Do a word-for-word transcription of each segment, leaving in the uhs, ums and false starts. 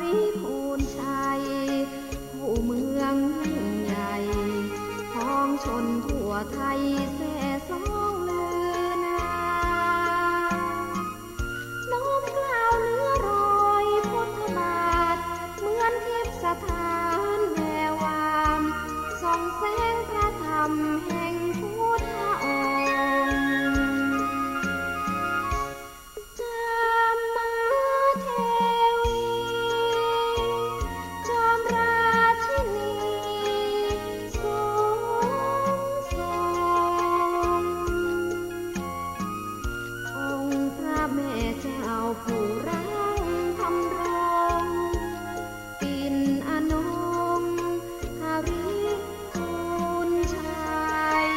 ริพูนชัย ผู้เมืองยิ่งใหญ่ ของชนทั่วไทยแซ่ซ้องลือนา น้อมเกล้าเนื้อรอยพุทธบาท เหมือนทิพย์สถานแวววาม ส่องแสงพระธรรมแห่งพุทธองค์ จามเทวี จอมราชินีสูงส่ง องค์พระแม่เจ้าผู้รังธรรมรงค์ ปิ่นอนงหฤพูนชัย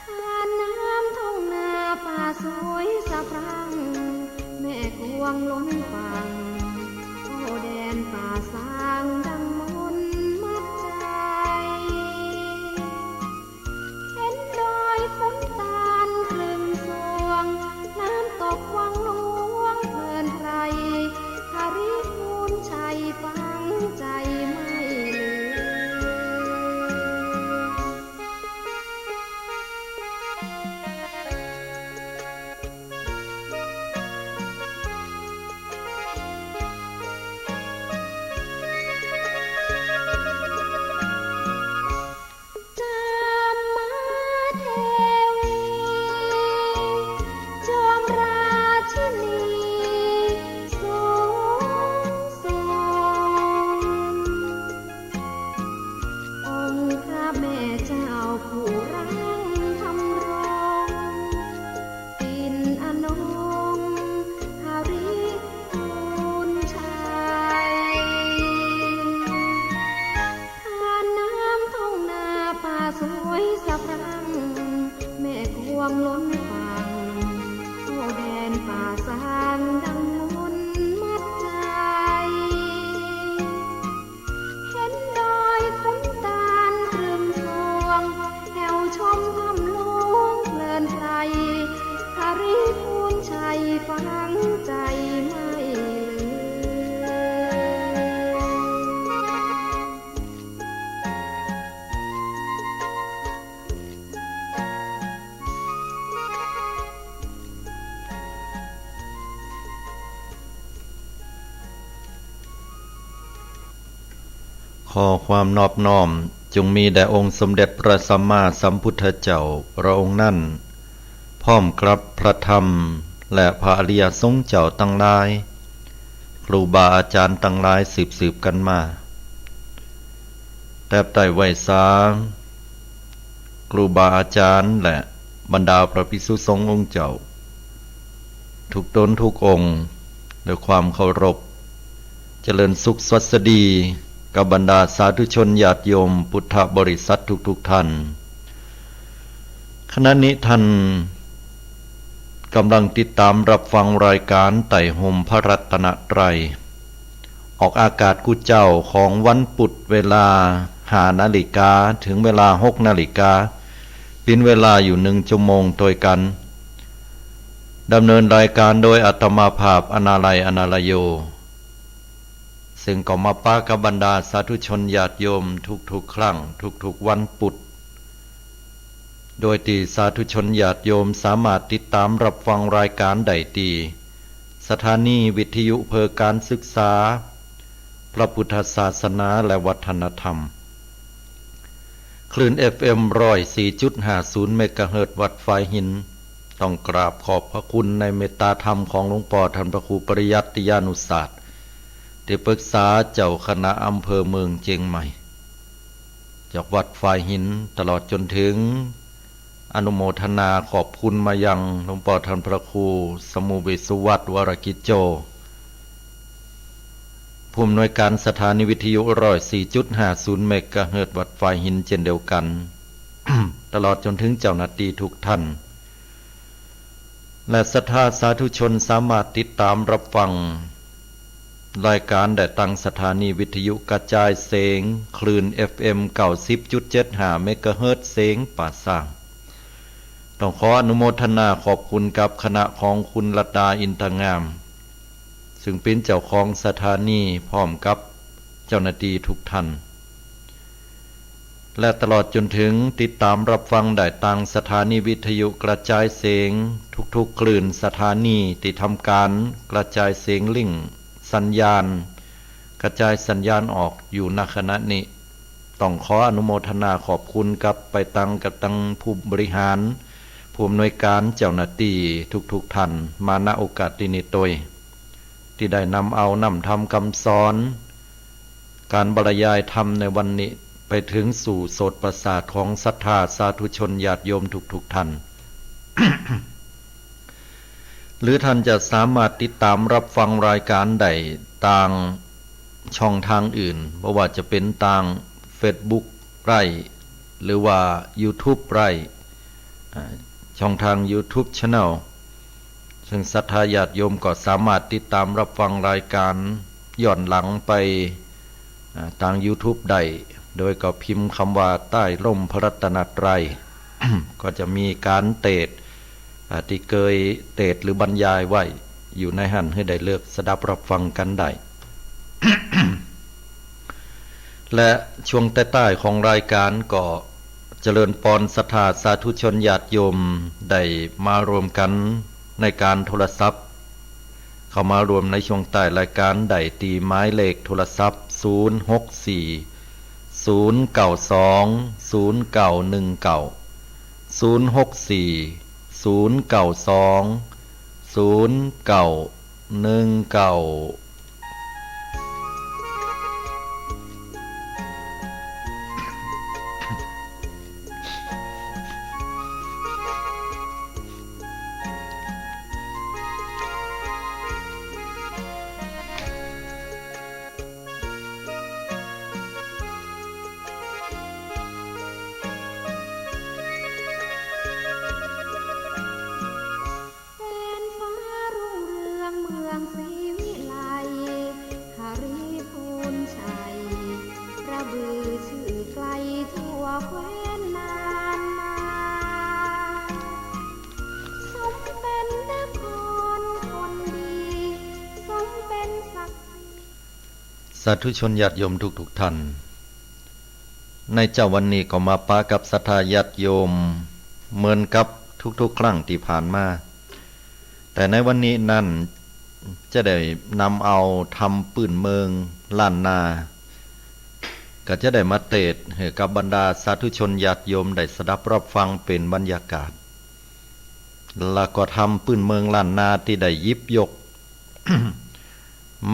ทานน้ำทุ่งนาป่าสวยสะพรั่ง แม่กวงล้นฝั่ง โอ้แดนป่าซางดังมนต์มัดใจ เห็นดอยขุนตาลคลึงสวง น้ำตกวังหลวงเพลินไพร หฤพูนชัยฝังใจไม่ลืม จามเทวี จอมราชินีสูงส่ง องค์พระแม่เจ้าผู้รังธรรมรงค์ ปิ่นอนงหฤพูนชัย ทานน้ำทุ่งนาป่าสวยสะพรั่ง แม่กวงล้นฝั่ง โอ้แดนป่าซางดังมนต์มัดใจ เห็นดอยขุนตาลคลึงสวง แถวชมถ้ำหลวงเพลินไพร หฤพูนชัยฝังใจไม่ลืม ขอความนอบน้อมจงมีแด่องค์สมเด็จพระสัมมาสัมพุทธเจ้าพระองค์นั้น พร้อมกับพระธรรมและพระอริยสงฆ์เจ้าตังหลาย ครูบาอาจารย์ตังหลายสืบๆ กั๋นมา แต๊บใต้ไหว้สา ครูบาอาจารย์และบรรดาพระภิกษุสงฆ์องค์เจ้า ทุกต๋นทุกองค์ ด้วยความเคารพ เจริญสุขสวัสดีกับบรรดาสาธุชนญาติโยมพุทธบริษัททุกๆ ท่าน ขณะนี้ท่านกำลังติดตามรับฟังรายการไต่ห่มพระรัตนตรัย ออกอากาศกู้เจ้าของวันปุธเวลาห้านาฬิกา เถิงเวลาหกนาฬิกา เป๋นเวลาอยู่หนึ่งชั่วโมงตวยกั๋น ดำเนินรายการโดยอาตมาภาพ อนาลัย อนาลโย ซึ่งก็มาปะกับบรรดาสาธุชนญาติโยมทุกๆ ครั้ง ทุกๆ วันปุธ โดยตี้สาธุชนญาติโยมสามารถติดต๋ามรับฟังรายการได้ตี้ สถานีวิทยุเพื่อการศึกษา พระพุทธศาสนาและวัฒนธรรม คลื่น เอฟเอ็ม ร้อยสี่จุดห้าศูนย์ เมกะเฮิรตซ์วัดฝายหิน ต้องกราบขอบพระคุณในเมตตาธรรมของหลวงป้อท่านพระครูปริยัติยานุศาสน์ ตี้ปรึกษาเจ้าคณะอำเภอเมืองเจียงใหม่ จากวัดฝายหิน ตลอดจ๋นเถิง อนุโมทนาขอบคุณมายังหลวงป้อท่านพระครูสมุห์ เวสสุวัตร วรกิจโจ ผู้อำนวยการสถานีวิทยุ ร้อยสี่จุดห้าศูนย์ เมกะเฮิรตซ์วัดฝายหินเจ้นเดียวกั๋น ตลอดจ๋นเถิงเจ้าหน้าตี้ทุกท่าน และศรัทธาสาธุชนสามารถติดต๋ามรับฟังรายการได้ตางสถานีวิทยุกระจายเสียงคลื่น เอฟเอ็ม เก้าสิบจุดเจ็ดห้า เมกะเฮิรตซ์เสียงป่าซาง ต้องขออนุโมทนาขอบคุณกับคณะของคุณรัตดา อินทงาม ซึ่งเป๋นเจ้าของสถานี พร้อมกับเจ้าหน้าตี้ทุกท่าน และตลอดจ๋นเถิงติดต๋ามรับฟังได้ตางสถานีวิทยุกระจายเสียงทุกๆ คลื่นสถานีตี้ทำก๋านกระจายเสียงลิงก์สัญญาณ กระจายสัญญาณออกอยู่ ณ ขณะนี้ ต้องขออนุโมทนาขอบคุณกับไปตาง กับตางผู้บริหาร ผู้อำนวยก๋าน เจ้าหน้าตี้ทุกๆ ท่าน มา ณ โอกาสตี้นี้ตวย ตี้ได้นำเอาน้ำธรรมกำสอน ก๋านบรรยายธรรมในวันนี้ ไปเถิงสู่โสตประสาทของศรัทธาสาธุชนญาติโยมทุกๆ ท่าน หรือท่านจะสามารถติดต๋ามรับฟังรายก๋านได้ตางช่องตางอื่น บ่ว่าจะเป๋นตางเฟซบุ๊กได้ หรือว่ายูทูบได้ อ่า ช่องตางยูทูบแชนแนล ซึ่งศรัทธาญาติโยมก็สามารถติดต๋ามรับฟังรายก๋านย้อนหลังไป อ่า ตางยูทูบได้ โดยก็พิมพ์กำว่า ใต้ร่มพระรัตนตรัย ก็จะมีก๋านเตสน์ อ่า ตี้เกยเตสน์หรือบรรยายไว้อยู่ในหั้น หื้อได้เลือกสดับรับฟังกั๋นได้ และช่วงต้ายๆ ของรายก๋านก็เจริญปอนศรัทธาสาธุชนญาติโยมได้มารวมกั๋นในก๋านโทรศัพท์ เข้ามารวมในช่วงต้ายรายก๋านได้ตี้หมายเลขโทรศัพท์ ศูนย์หกสี่ ศูนย์เก้าสอง ศูนย์เก้าหนึ่งเก้า ศูนย์หกสี่ ศูนย์เก้าสอง ศูนย์เก้าหนึ่งเก้าสาธุชนญาติโยมทุกๆ ท่าน ในเจ๊าวันนี้ก็มาปะกับศรัทธาญาติโยมเหมือนกับทุกๆ ครั้งตี้ผ่านมา แต่ในวันนี้นั้นจะได้นำเอาธรรมปื้นเมืองล้านนา ก็จะได้มาเตสน์หื้อกับบรรดาสาธุชนญาติโยมได้สดับรับฟังเป๋นบรรยากาศ แล้วก็ธรรมปื้นเมืองล้านนาตี้ได้หยิบยก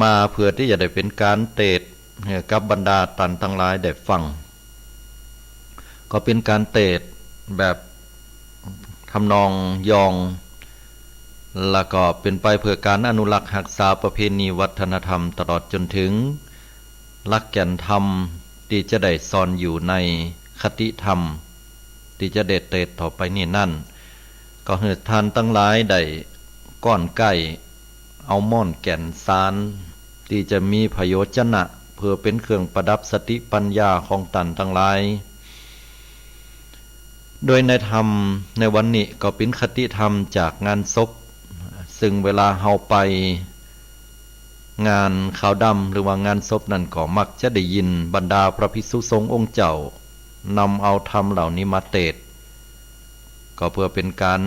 มาเปื้อตี้จะได้เป๋นก๋านเตสน์หื้อกับบรรดาต้านตังหลายได้ฟัง ก็เป๋นก๋านเตสน์แบบทำนองยอง แล้วก็เป๋นไปเปื้อก๋านอนุรักษ์ฮักษาประเพณีวัฒนธรรม ตลอดจ๋นเถิงหลักแก่นธรรมตี้จะได้ซ่อนอยู่ในคติธรรม ตี้จะได้เตสน์ต่อไปนี้นั้น ก็หื้อต้านตังหลายได้ก้อนใก้ เอาม่อนแก่นสารตี้จะมีประโยชน์จะนะ เปื้อเป๋นเครื่องประดับสติปัญญาของต้านตังหลาย โดยในธรรมในวันนี้ก็เป๋นคติธรรมจากงานศพ ซึ่งเวลาเฮาไปงานขาวดำหรือว่างานศพนั้นก็มักจะได้ยินบรรดาพระภิกษุสงฆ์องค์เจ้านำเอาธรรมเหล่านี้มาเตสน์ ก็เปื้อเป๋นก๋าน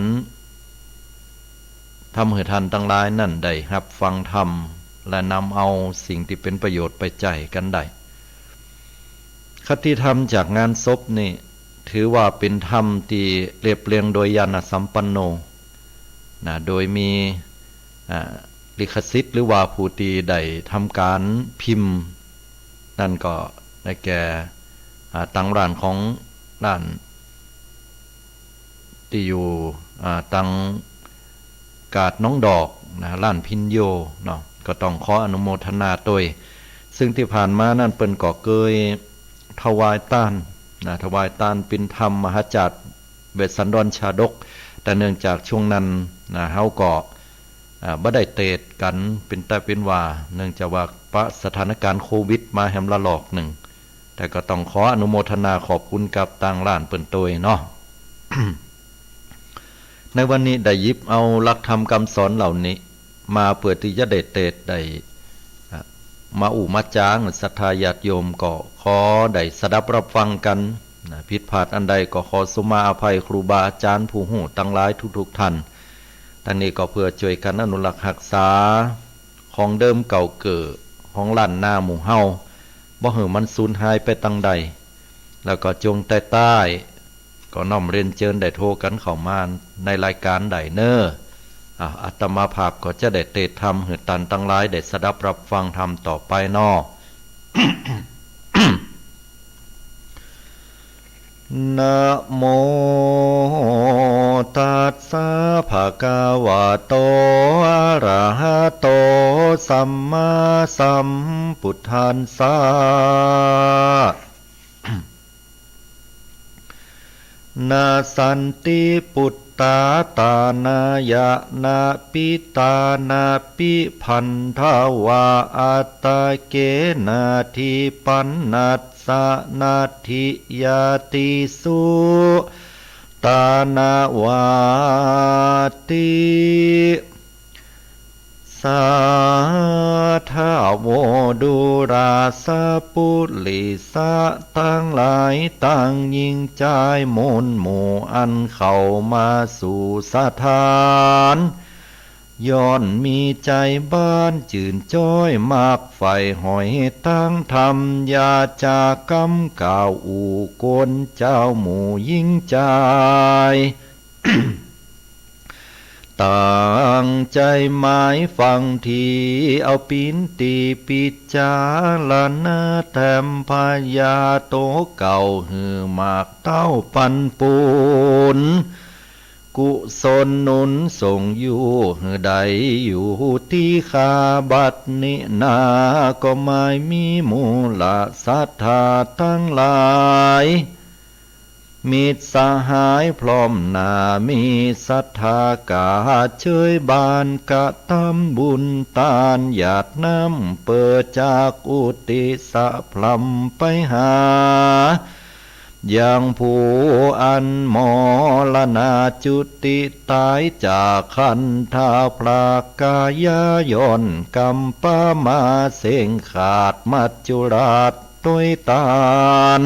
ทำหื้อต้านตังหลายนั้นได้ฮับฟังธรรม และนำเอาสิ่งตี้เป๋นประโยชน์ไปใจ๊กั๋นได้ คติธรรมจากงานศพนี่ถือว่าเป๋นธรรมตี้เรียบเรียงโดยญาณสัมปันโน นะ โดยมี อ่า ลิขสิทธิ์หรือว่าผู้ตี้ได้ทำก๋านพิมพ์ นั้นก็ได้แก่ อ่า ตางร้านของร้านตี้อยู่ อ่า ตางกาดหนองดอกนะ ร้านพิญโญเนาะ ก็ต้องขออนุโมทนาตวย ซึ่งตี้ผ่านมานั้นเปิ้นก็เกยถวายตานนะ ถวายตานเป๋นธรรมมหาจาร์ย์เวสสันดรชาดก แต่เนื่องจากช่วงนั้นนะ เฮาก็ อ่า บ่ได้เตสน์กั๋นเป๋นตาเป๋นว่า เนื่องจากว่าปะสถานการณ์โควิดมาแหมละลอกนึ่ง แต่ก็ต้องขออนุโมทนาขอบคุณกับตางร้านเปิ้นตวยเนาะ ในวันนี้ได้หยิบเอาหลักธรรมกำสอนเหล่านี้ มาเปื้อตี้จะได้เตสน์ได้ อ่ะ มาอู้มาจ๋าหื้อศรัทธาญาติโยมก็ขอได้สดับรับฟังกั๋น นะ ผิดพลาดอันใดก็ขอสุมาอภัยครูบาอาจ๋ารย์ผู้ฮู้ตังหลายทุกๆ ท่าน ตังนี้ก็เปื้อจ้วยกั๋นอนุรักษ์ฮักษา ของเดิมเก่าเกิ๊ก ของล้านนาหมู่เฮา บ่หื้อมันสูญหายไปตังใด แล้วก็จงใต้ๆ ก็น้อมเรียนเจิญได้โทรกั๋นเข้ามาในรายก๋านได้เน่อ อ่ะ อาตมาภาพก็จะได้เตสน์ธรรมหื้อต้านตังหลายได้สดับรับฟังธรรมต่อไปเนาะ นะโม ตัสสะ ภะคะวะโต อะระหะโต สัมมาสัมพุทธัสสะ นะสันติปุตตา ตา นะ ยะ นะ ปิตา นะ ปิ พันธะวา อัตตะเก นะ ทิ ปันนัสสะ นะ ทิ ญาติสุ ตา นะ วาติ สาธะโว ดูราสะปุริสะตังหลาย ตังญิงจายมูลหมู่ อันเข้ามาสู่สถาน ย่อมมีใจ๋บานจื้นจ๊อย มักใฝ่หอยตางธรรม อย่าจ๋ากำกล่าวอู้กวนเจ้าหมู่ญิงจาย ตั้งใจ๋หมายฟังดี เอาปินติปิจารณา แถมพยาโตเก่า หื้อมากเต้าปันปูน กุศลหนุนส่งอยู่ หื้อได้อยู่ตี้ข้าบัดนี้นา ก็หมายมีหมู่ละศรัทธาตังหลาย มิตรสหายพร้อมหน้า มีศรัทธากาเชยบาน กระตำบุญตานหยาดน้ำ เปิดจากอุติสะพร่ำไปหา ยังผู้อันมรณาจุติต๋ายจากขันธะพรากกายา ย่อนกำปะมาเส้งขาดมัจจุราชตวยตาน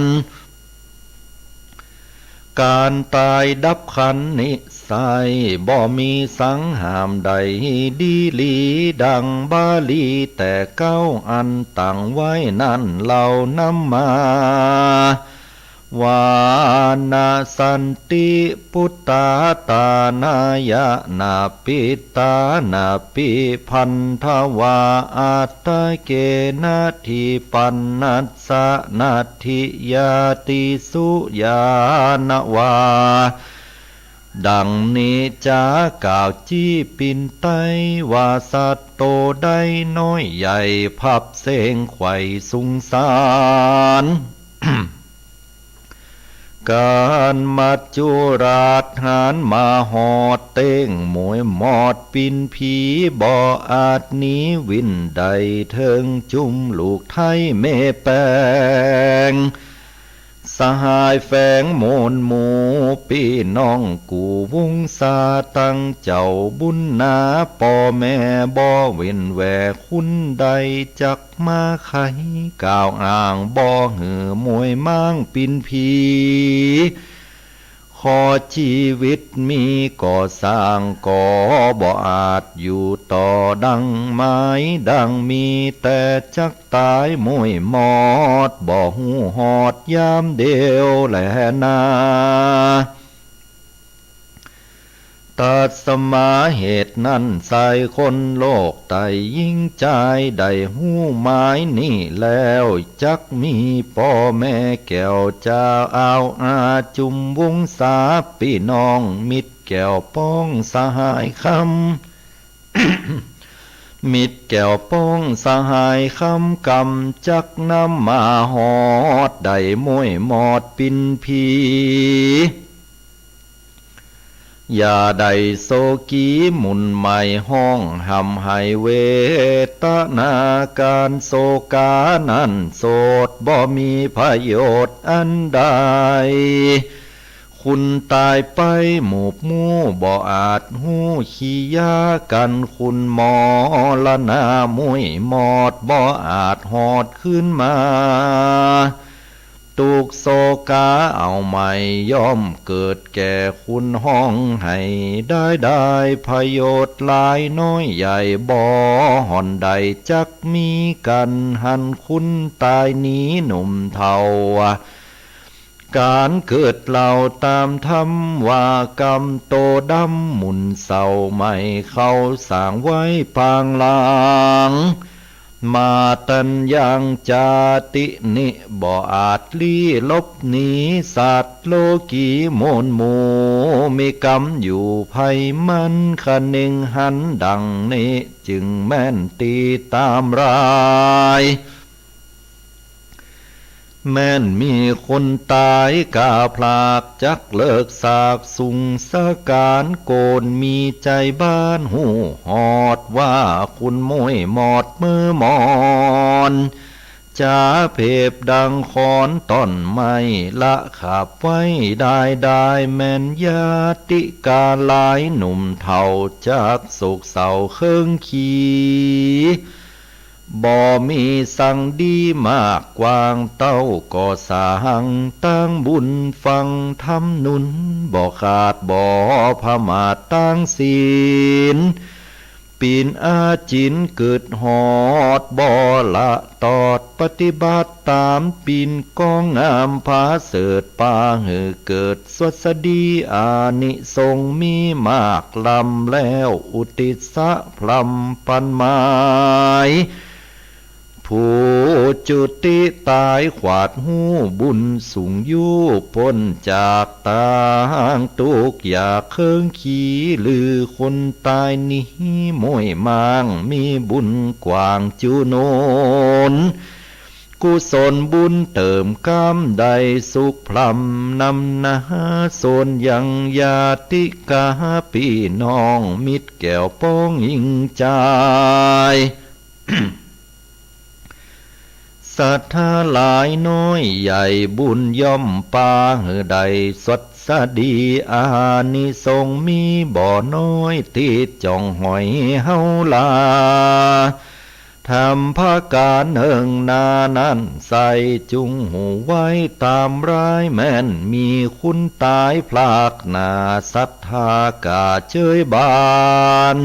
ก๋านต๋ายดับขันนิสัย บ่มีสังหามใดดีหลี ดังบาลีแต่เก๊าอันตั้งไว้นั้น เล่านำมา วา นะสันติปุตตา ตา นะ ยะ นะ ปิตา นะ ปิ พันธะวา อัตตะเก นะ ทิ ปันนัสสะ นะ ทิ ญาติสุ ญาณะวา ดังนี้จ๋ากล่าวจี้ปินไตว่า สัตว์โตใดน้อยใหญ่ พับเส้งไขว่สุงสาร ก๋านมัจจุราชหานมาฮอด เต้งหมวยหมอดปินผี บ่อาจหนีวินได้เถิงจุมลูกไท้แม่แป๋ง สหายแฝงมูลหมู่ ปี้น้องกู้วงศาตังเจ้าบุญนา ป้อแม่บ่เว้นแว่คนใด จักมาไขกล่าวอ้าง บ่หื้อหมวยม้างปินผี ขอจีวิตมีก่อสร้าง ก็บ่อาจอยู่ต่อดังหมายดังมี แต่จักต๋ายหมวยหมอด บ่ฮู้ฮอดยามเดียวแลนา ตัสมาเหตุนั้น ใส่คนโลกไต้ญิงจาย ได้ฮู้หมายนี้แล้ว จักมีป้อแม่แก้วจาวอาจุมวงศา ปี้น้องมิตรแก้วป้องสหายคำ มิตรแก้วป้องสหายคำ กำจักนำมาฮอด ได้หมวยหมอดปินผี อย่าได้โศกีหมุนไหม้ฮ้อง ห่ำไห้เวตนา ก๋านโศกานั้นโสด บ่มีประโยชน์อันใด คุณต๋ายไปหมกหมู่ บ่อาจฮู้ขี้ยากั๋น คุณหมอรณะมุ้ยหมอด บ่อาจฮอดคืนมา ตุ๊กข์โศกาเอาใหม่ ย่อมเกิดแก่คุณฮ้องไห้ ได้ได้ประโยชน์หลายน้อยใหญ่ บ่ห่อนใดจักมีกั๋น หันคุณต๋ายหนีหนุ่มเฒ่า ก๋านเกิดเล่าต๋ามธรรมว่า กรรมโตดำหมุนเศร้า ไหม้เข้าสร้างไว้ปางหลัง มาตันยังจาตินี้ บ่อาจลี้ลบหนี สัตว์โลกีมูลหมู่ มีกรรมอยู่ไพมัน คะเน็งหันดังนี้ จึงแม่นตี้ต๋ามราย แม่นมีคนต๋ายกาพลาก จักเลิกซากสุงสก๋าน โกณมีใจ๋บ้านฮู้ฮอด ว่าคุณมุ้ยหมอดเมื่อมอน จ๋าเผบดังขอนต้นไม้ ละขาบไว้ได้ได้ แม่นญาติกาหลายหนุ่มเฒ่า จักโศกเศร้าเคิงขี บ่มีสังดีมากกว้าง เต้าก็สร้างตางบุญฟังธรรมนุน บ่ขาดบ่ผมาทตางศีล ปิ่นอาจินกึดฮอด บ่ละตอดปฏิบัติต๋าม ปิ่นก้องงามผาเสริฐ ปาหื้อเกิดสวัสดี อานิสงส์มีมากล้ำ แล้วอุทิศสะพรำปันหมาย ผู้จุติต๋ายขวาดฮู้บุญสูงอยู่ ป๊นจากตางตุ๊กข์ยากเคิงขี ลือคนต๋ายหนีมุ้ยม้าง มีบุญกว้างจูนน กุศลบุญเติมกำได้สุขพร่ำนำหนา ส่วนยังญาติกาปี้น้อง มิตรแก้วป้องยิ่งจาย ศรัทธาหลายน้อยใหญ่ บุญย่อมปาหื้อได้สวัสดี อานิสงส์มีบ่น้อย ตี้จ่องหอยเฮาหลา ธรรมประก๋านเนิ่งหน้านั้นใส่ จุ่งฮู้ไว้ต๋ามราย แม่นมีคุณต๋ายพลากหน้า ศรัทธากาเจยบาน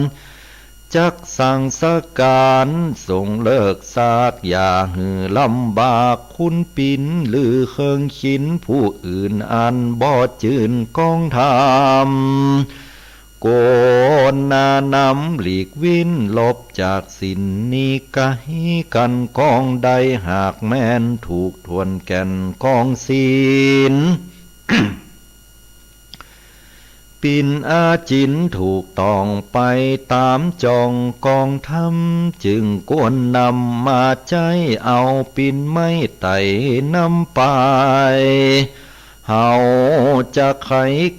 จักสังสก๋านส่งเลิกซาก อย่าหื้อลำบากคุณปิ่น ลือเคิงขินผู้อื่น อันบ่จื้นกองธรรม โกณนำหลีกวิ้น หลบจากศีลนี้ไก๋ กั๋นกองใด หากแม่นถูกถ้วนแก่นกองศีล ปิ่นอาจินถูกต้องไปต๋ามจ่องกองธรรม จึงควรนำมาใจ๊เอา ปิ่นไม้ไต่นำไป เฮาจะไข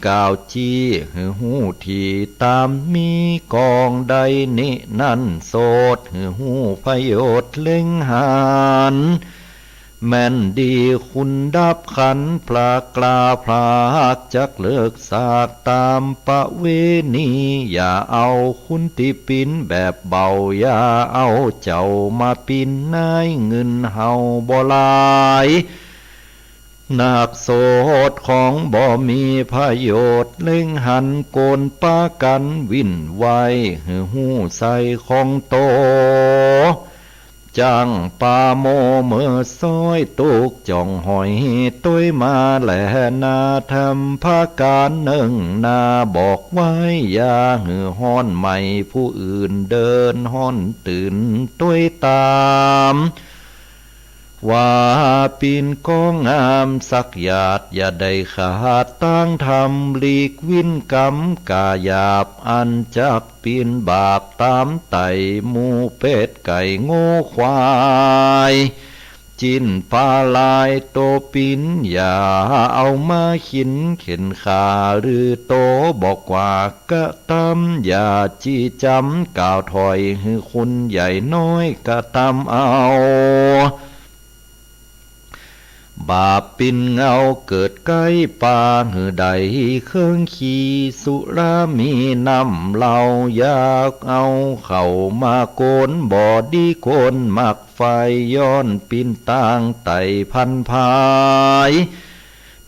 กล่าวจี้ หื้อฮู้ถี่ต๋ามมีกองใดนี้นั้น โสตหื้อฮู้ประโยชน์เล็งหัน แม่นดีคุณดับขัน พระกล้าพระหักจักเลิกซากต๋ามประเวณี อย่าเอาคุณตี้ปิ๋นแบบเบา อย่าเอาเจ้ามาปิ๋นนาย เงินเฮาบ่หลาย นักโสตของบ่มีประโยชน์ เล็งหันโกณปากั๋นวิ้นไว หื้อฮู้ใส่ของโต จั้งปาโมเมิดซ้อย ตุ๊กข์จ่องหอยตวยมาแลนา ธรรมประก๋านเนิ่งหน้าบอกไว้ อย่าหื้อฮ้อนไหม้ผู้อื่น เดินฮ้อนตื่นตวยต๋าม ว่าปิ่นก้องงามสักหยาด อย่าได้ขาดตางธรรม หลีกวิ้นกรรมก๋าหยาบ อันจักปิ่นบาปต๋ามไต่ หมู่เป็ดไก่งัวควาย จิ๊นป๋าลายโตปิ๋น อย่าเอามาขินเข็นฆ่า หรือโตบอกว่ากระตำ อย่าจี้จ๋ำกล่าวถอย หื้อคุณใหญ่น้อยกระตำเอา บาปปินเงาเกิดใก้ปาหื้อใด เครื่องขี้สุรามีน้ำเหล้า อย่าเอาเข้ามาโกน บ่ดีโกนหมากไฟ ย้อนปินตางไต่พันภาย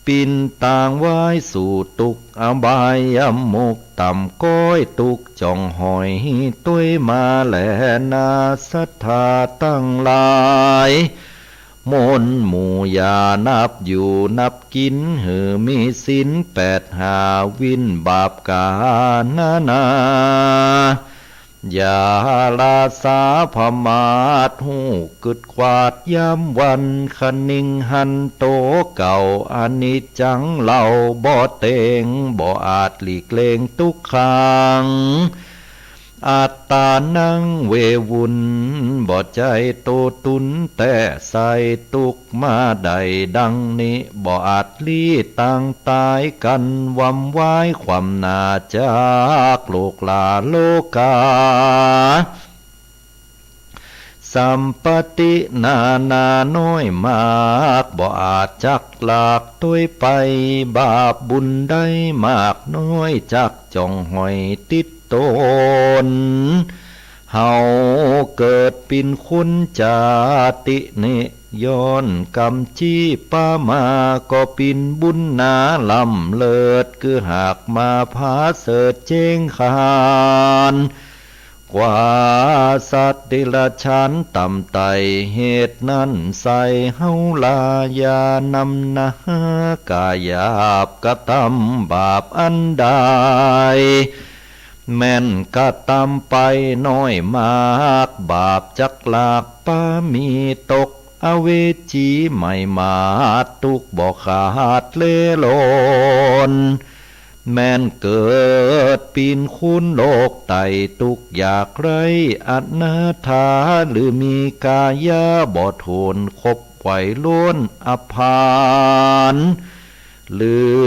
ปินตางไว้สู่ตุกข์อบายมุก ต่ำก้อยตุ๊กจ่องหอยตวยมาแลนา ศรัทธาตังหลาย มวลหมู่อย่านับอยู่นับกิ๋น หื้อมีศีลแปดห้า วิ้นบาปก๋านานา อย่าหล้าสาประมาท ฮู้กึ๊ดกวาดยามวัน คะนิงหันโตเก่า อนิจจังเล่าบ่เต็ง บ่อาจหลีกเล่งตุ๊กขัง อัตตานังเววุน บ่ใจ้โตตุ๋นแต๊ ใส่ตุ๊กข์มาได้ดังนี้ บ่อาจลี้ตางต๋ายกั๋น วำวายความหน้าจากโลกหล้าโลกา สัมปตินานาน้อยมาก บ่อาจจักหลากตวยไป บาปบุญได้มากน้อย จักจ่องหอยติดต๋น เฮาเกิดปินคนจาตินี้ ย้อนกรรมจี้ปามา ก็ปินบุญหนาล้ำเลิศ คือหากมาผาเสริฐเจ้งขาน กว่าสัตว์เดรัจฉานต่ำไต่ เหตุนั้นใส่เฮาหล้า อย่านำหน้ากาหยาบกระตำบาปอันใด แม่นกระตำไปน้อยมาก บาปจักหลากปามีตก อเวจีไหม้หมาด ตุ๊กข์บ่ขาดเลหล่น แม่นเกิดปินคนโลกไต่ ตุ๊กข์ยากไร้อนาถา หรือมีกายาบ่ถ้วน คบไหวล้วนอับพาน หรือ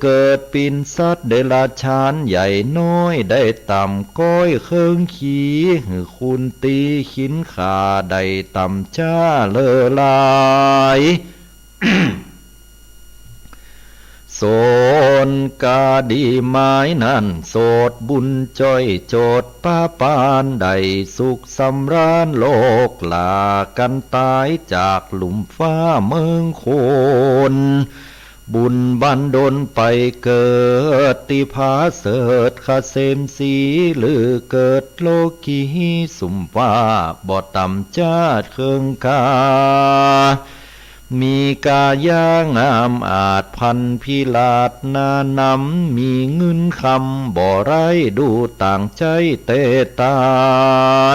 เกิดปินสัตว์เดรัจฉานใหญ่น้อย ได้ต่ำก้อยเครื่องขี้ หื้อคูนตี๋ขินข่า ได้ต่ำจ๊าเลอหลาย ส่วนกาดีหมายนั้น โสดบุญจ้อยโจทย์ปาปาน ได้สุขสำราญโลก หล้ากั๋นต๋ายจากลุ่มฟ้าเมืองคน บุญบันดลไปเกิดตี้ผาเสริฐเกษมศรี หรือเกิดโลกีสุมว่า บ่ต่ำจ๊าเครื่องกา มีกายางามอาจพันพิลาศหนานำ มีเงินคำบ่ไร้ดูต่างใจ๊เตตา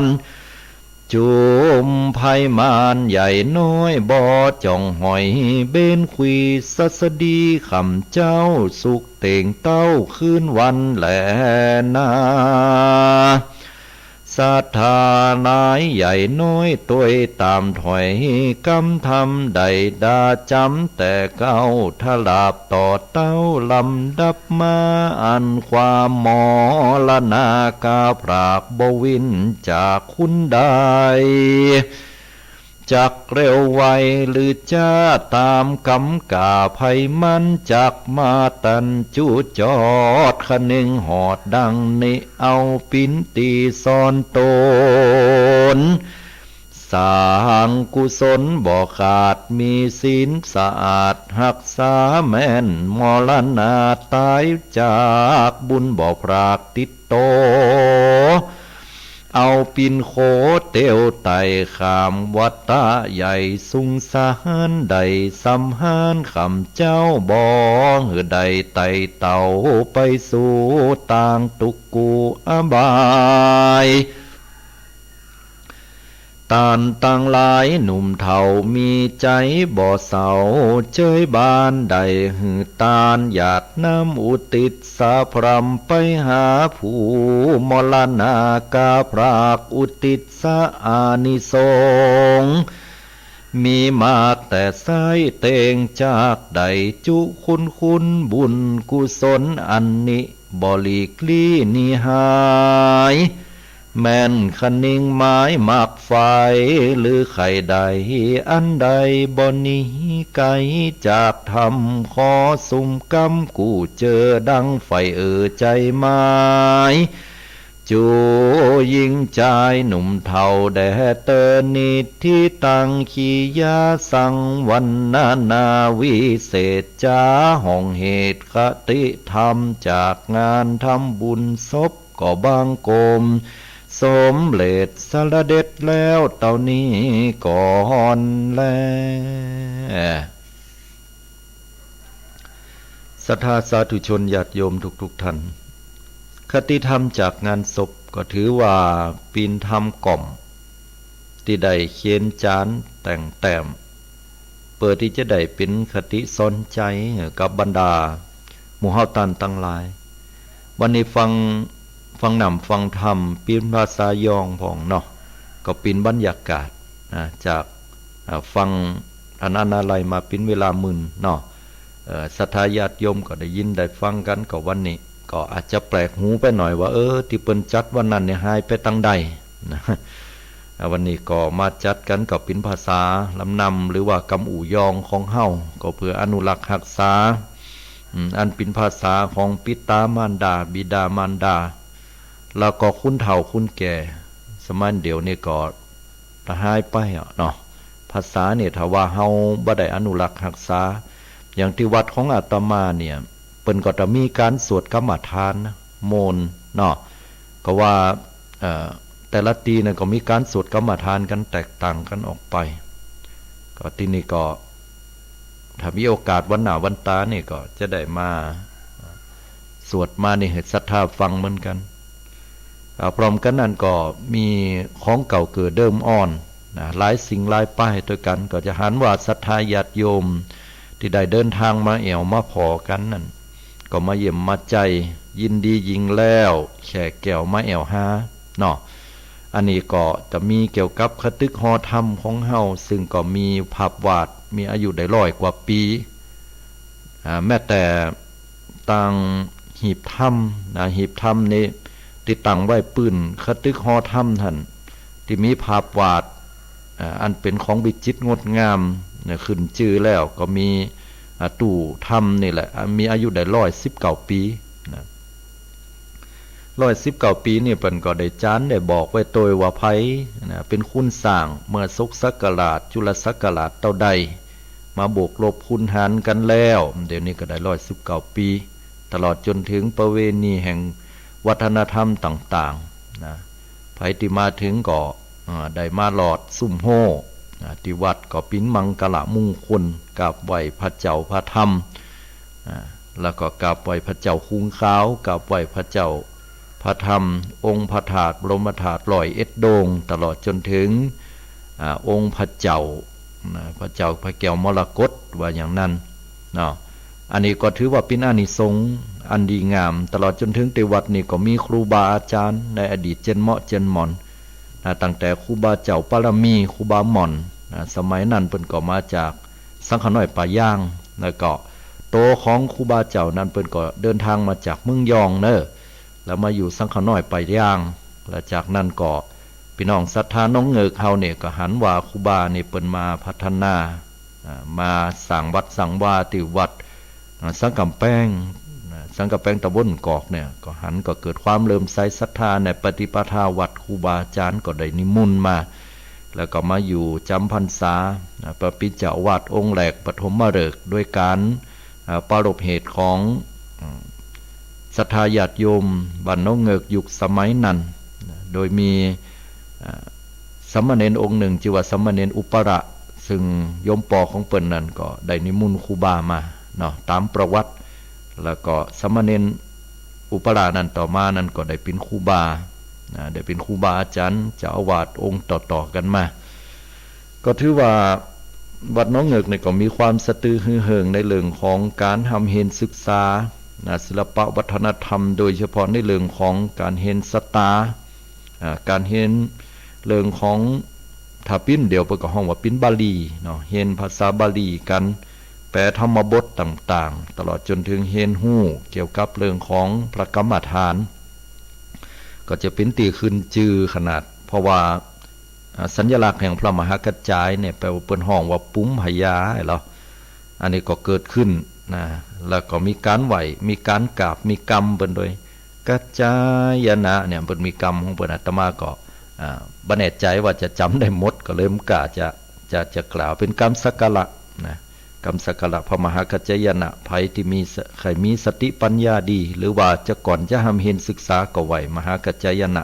น จุมภัยมารใหญ่น้อยบ่จ่องหอยเบ้นคุย สัสดีขำเจ้าสุขเต่งเต้าคืนวันแลนา ศรัทธาหลายใหญ่น้อยตวยต๋ามถ้อยกำธรรม ได้ด่าจ๋ำแต่เก๊า ถลาบต่อเต้าลำดับมา อันความมรณากาพรากบ่วิ้นจากคุณใด จักเร็วไวหรือจ๊าต๋ามกำก๋าภัยมัน จักมาตันจุจอดคะเน่งหอดดังนี้ เอาปินตี๋ซ่อนต๋น สร้างกุศลบ่ขาด มีศีลสะอาดฮักษาแม่น มรณาต๋ายจากบุญบ่พรากติดโต เอาปินโขเตียวไต่ข้ามวัฏฏะใหญ่สุงสาร ได้สำหารขำเจ้าบ่หื้อได้ไต่เต้าไปสู่ตางตุ๊กข์กู้อบาย ต้านตังหลายหนุ่มเฒ่ามีใจ๋บ่เศร้า เจยบานได้หื้อตานหยาดน้ำอุทิศสะพร่ำไปหาผู้มรณากาพราก อุทิศสะอานิสงส์ มีมากแต่ไส้เต่งจากได้จุคุณ คุณบุญกุศลอันนี้ บ่หลีกลี้หนีหาย แม่นคะนิงไม้หมากไฟ หรือไข่ใดอันใดบ่หนีไกลจากธรรม ขอสุมกำกู้เจอดังใฝ่เอ่อใจหมาย จู๋ญิงจายหนุ่มเฒ่าแด่เตินนิด ทิตัง ขียาสังวรรณนาวิเศษจ๋า ห้องเหตุคติธรรมจากงานทำบุญศพ ก็บังคมสมเร็จสะเร็จแล้วเต้านี้ก่อนแล ศรัทธาสาธุชนญาติโยมทุกๆ ท่าน คติธรรมจากงานศพก็ถือว่าเป๋นธรรมก่อม ตี้ได้เขียนจารแต่งแต้ม เปื้อตี้จะได้เป๋นคติสอนใจ๋กับบรรดาหมู่เฮาต้านตังหลาย วันนี้ฟัง ฟังน้ำฟังธรรมเป๋นภาษายองพ่องเนาะ ก็เป๋นบรรยากาศนะ จาก อ่า ฟังอันนั้นอะไรมาเป๋นเวลามื่นเนาะ เอ่อ ศรัทธาญาติโยมก็ได้ยินได้ฟังกั๋น ก็วันนี้ก็อาจจะแปลกหูไปหน่อยว่า เออ ตี้เปิ้นจัดวันนั้นเนี่ยหายไปตังใดนะ อ่า วันนี้ก็มาจัดกั๋นก็เป๋นภาษาลำนำ หรือว่ากำอู่ยองของเฮา ก็เปื้ออนุรักษ์ฮักษา อืม อันเป๋นภาษาของปิตามารดา บิดามารดา แล้วก็คนเฒ่าคนแก่ สมัยเดี๋ยวนี้ก็ ละหายไปอะเนาะ ภาษาเนี่ยถ้าว่าเฮาบ่ได้อนุรักษ์ฮักษา อย่างตี้วัดของอาตมาเนี่ย เปิ้นก็จะมีก๋านสวดกรรมฐานนะ โมนเนาะ ก็ว่า เอ่อ แต่ละตี้เนี่ยก็มีก๋านสวดกรรมฐานกั๋นแตกต่างกั๋นออกไป ก็ตี้นี่ก็ ถ้ามีโอกาสวันหน้าวันต๋านี่ก็จะได้มา สวดมานี่หื้อศรัทธาฟังเหมือนกั๋น อ่า พร้อมกั๋นนั้นก็มีของเก่าเกิดเดิมอ่อนนะ หลายสิ่งหลายป้ายตวยกั๋น ก็จะหันว่าศรัทธาญาติโยมตี้ได้เดินตางมาแอ่วมาผ่อกั๋นนั้น ก็มาเยี่ยมมาใจ๋ ยินดียิ่งแล้ว แขกแก้วมาแอ่วหาเนาะ อันนี้ก็จะมีเกี่ยวกับคตึกหอธรรมของเฮา ซึ่งก็มีภาพวาด มีอายุได้ร้อยกว่าปี๋ อ่า แม้แต่ตางหีบธรรมนะ หีบธรรมนี่ตี้ตั้งไว้ปื้นคตึกหอธรรมหั้น ตี้มีภาพวาด อ่า อันเป๋นของวิจิตรงดงามนะ ขึ้นจื้อแล้วก็มี อ่า ตู้ธรรมนี่แหละ อ่า มีอายุได้ร้อยสิบเก้าปี๋นะ ร้อยสิบเก้าปี๋นี่เปิ้นก็ได้จารได้บอกไว้ตวยว่าใผนะ เป๋นคนสร้าง เมื่อศกศักราช จุลศักราชเต้าใด มาบวกลบคูณหารกั๋นแล้ว เดี๋ยวนี้ก็ได้ร้อยสิบเก้าปี๋ ตลอดจ๋นเถิงประเวณีแห่งวัฒนธรรมต่างๆ นะ ใผตี้มาเถิงก็ อ่า ได้มาลอดซุมโฮ อ่า ตี้วัดก็เป๋นมังคละมงคล กราบไหว้พระเจ้าพระธรรม อ่า แล้วก็กราบไหว้พระเจ้าคุงขาว กราบไหว้พระเจ้าพระธรรม องค์พระธาตุ บรมธาตุร้อยเอ็ดโดง ตลอดจ๋นเถิง อ่า องค์พระเจ้า นะ พระเจ้าพระแก้วมรกต ว่าอย่างนั้นเนาะ อันนี้ก็ถือว่าเป๋นอานิสงส์อันดีงาม ตลอดจ๋นเถิงตี้วัดนี่ก็มีครูบาอาจารย์ในอดีตเจียนเหมาะเจียนหม่อน นะ ตั้งแต่ครูบาเจ้าปารมี ครูบาหม่อน นะ สมัยนั้นเปิ้นก็มาจากสังขะน้อยป่ายาง แล้วก็โตของครูบาเจ้านั้นเปิ้นก็เดินตางมาจากเมืองยองเนาะ แล้วมาอยู่สังขะน้อยป่ายาง แล้วจากนั้นก็ ปี้น้องศรัทธาหนองเงิกเฮาเนี่ยก็หันว่าครูบานี่เปิ้นมาพัฒนา อ่า มาสร้างวัดสร้างวาตี้วัด อ่า สังกำแปง อ่า สังกำแปงตำบลกอกเนี่ย ก็หันก็เกิดความเลื่อมใสศรัทธาในปฏิปทาวัดครูบาอาจารย์ ก็ได้นิมนต์มา แล้วก็มาอยู่จ๋ำพรรษา อ่า มาเป๋นเจ้าอาวาสองค์แรกปฐมฤกษ์ โดยก๋าน อ่า ปรารภเหตุของ อืม ศรัทธาญาติโยมบ้านหนองเงิกยุคสมัยนั้น โดยมี อ่า สามเณรองค์หนึ่งจื้อว่าสามเณรอุปราช ซึ่งโยมป้อของเปิ้นนั้นก็ได้นิมนต์ครูบามาเนาะ ต๋ามประวัติ แล้วก็สามเณรอุปราชนั้นต่อมานั้นก็ได้เป๋นครูบา นะ ได้เป๋นครูบาอาจารย์เจ้าอาวาสองค์ต่อๆ กั๋นมา ก็ถือว่าวัดหนองเงิกนี่ก็มีความสะตือฮือเหิงในเรื่องของก๋านฮ่ำเฮนศึกษา นะ ศิลปะวัฒนธรรม โดยเฉพาะในเรื่องของก๋านเฮนสะตา อ่า ก๋านเฮนเรื่องของ ถ้าปิ้นเดี๋ยวเปิ้นก็ฮ้องว่าปิ้นบาลีเนาะ เฮนภาษาบาลีกั๋น แปลธรรมบทต่างๆ ตลอดจ๋นเถิงเฮนฮู้เกี่ยวกับเรื่องของพระกรรมฐาน ก็จะเป๋นตี้ขึ้นจื้อขนาด เพราะว่า อ่า สัญลักษณ์แห่งพระมหากัจจายเนี่ย แปลว่าเปิ้นฮ้องว่าปุมพญาเหรอ อันนี้ก็เกิดขึ้นนะ แล้วก็มีก๋านไหว้ มีก๋านกราบ มีกำเปิ้นโดย กัจจายนะเนี่ย เปิ้นมีกำของเปิ้น อาตมาก็ อ่า บ่แน่ใจ๋ว่าจะจ๋ำได้หมด ก็เลยบ่กล้าจะ จะ จะกล่าว เป๋นกำสักการะนะ กำสักการะพระมหากัจจายนะ ใผตี้มีส- ใผมีสติปัญญาดี หรือว่าจะก่อนจะฮ่ำเห็นศึกษาก็ไหว้มหากัจจายนะ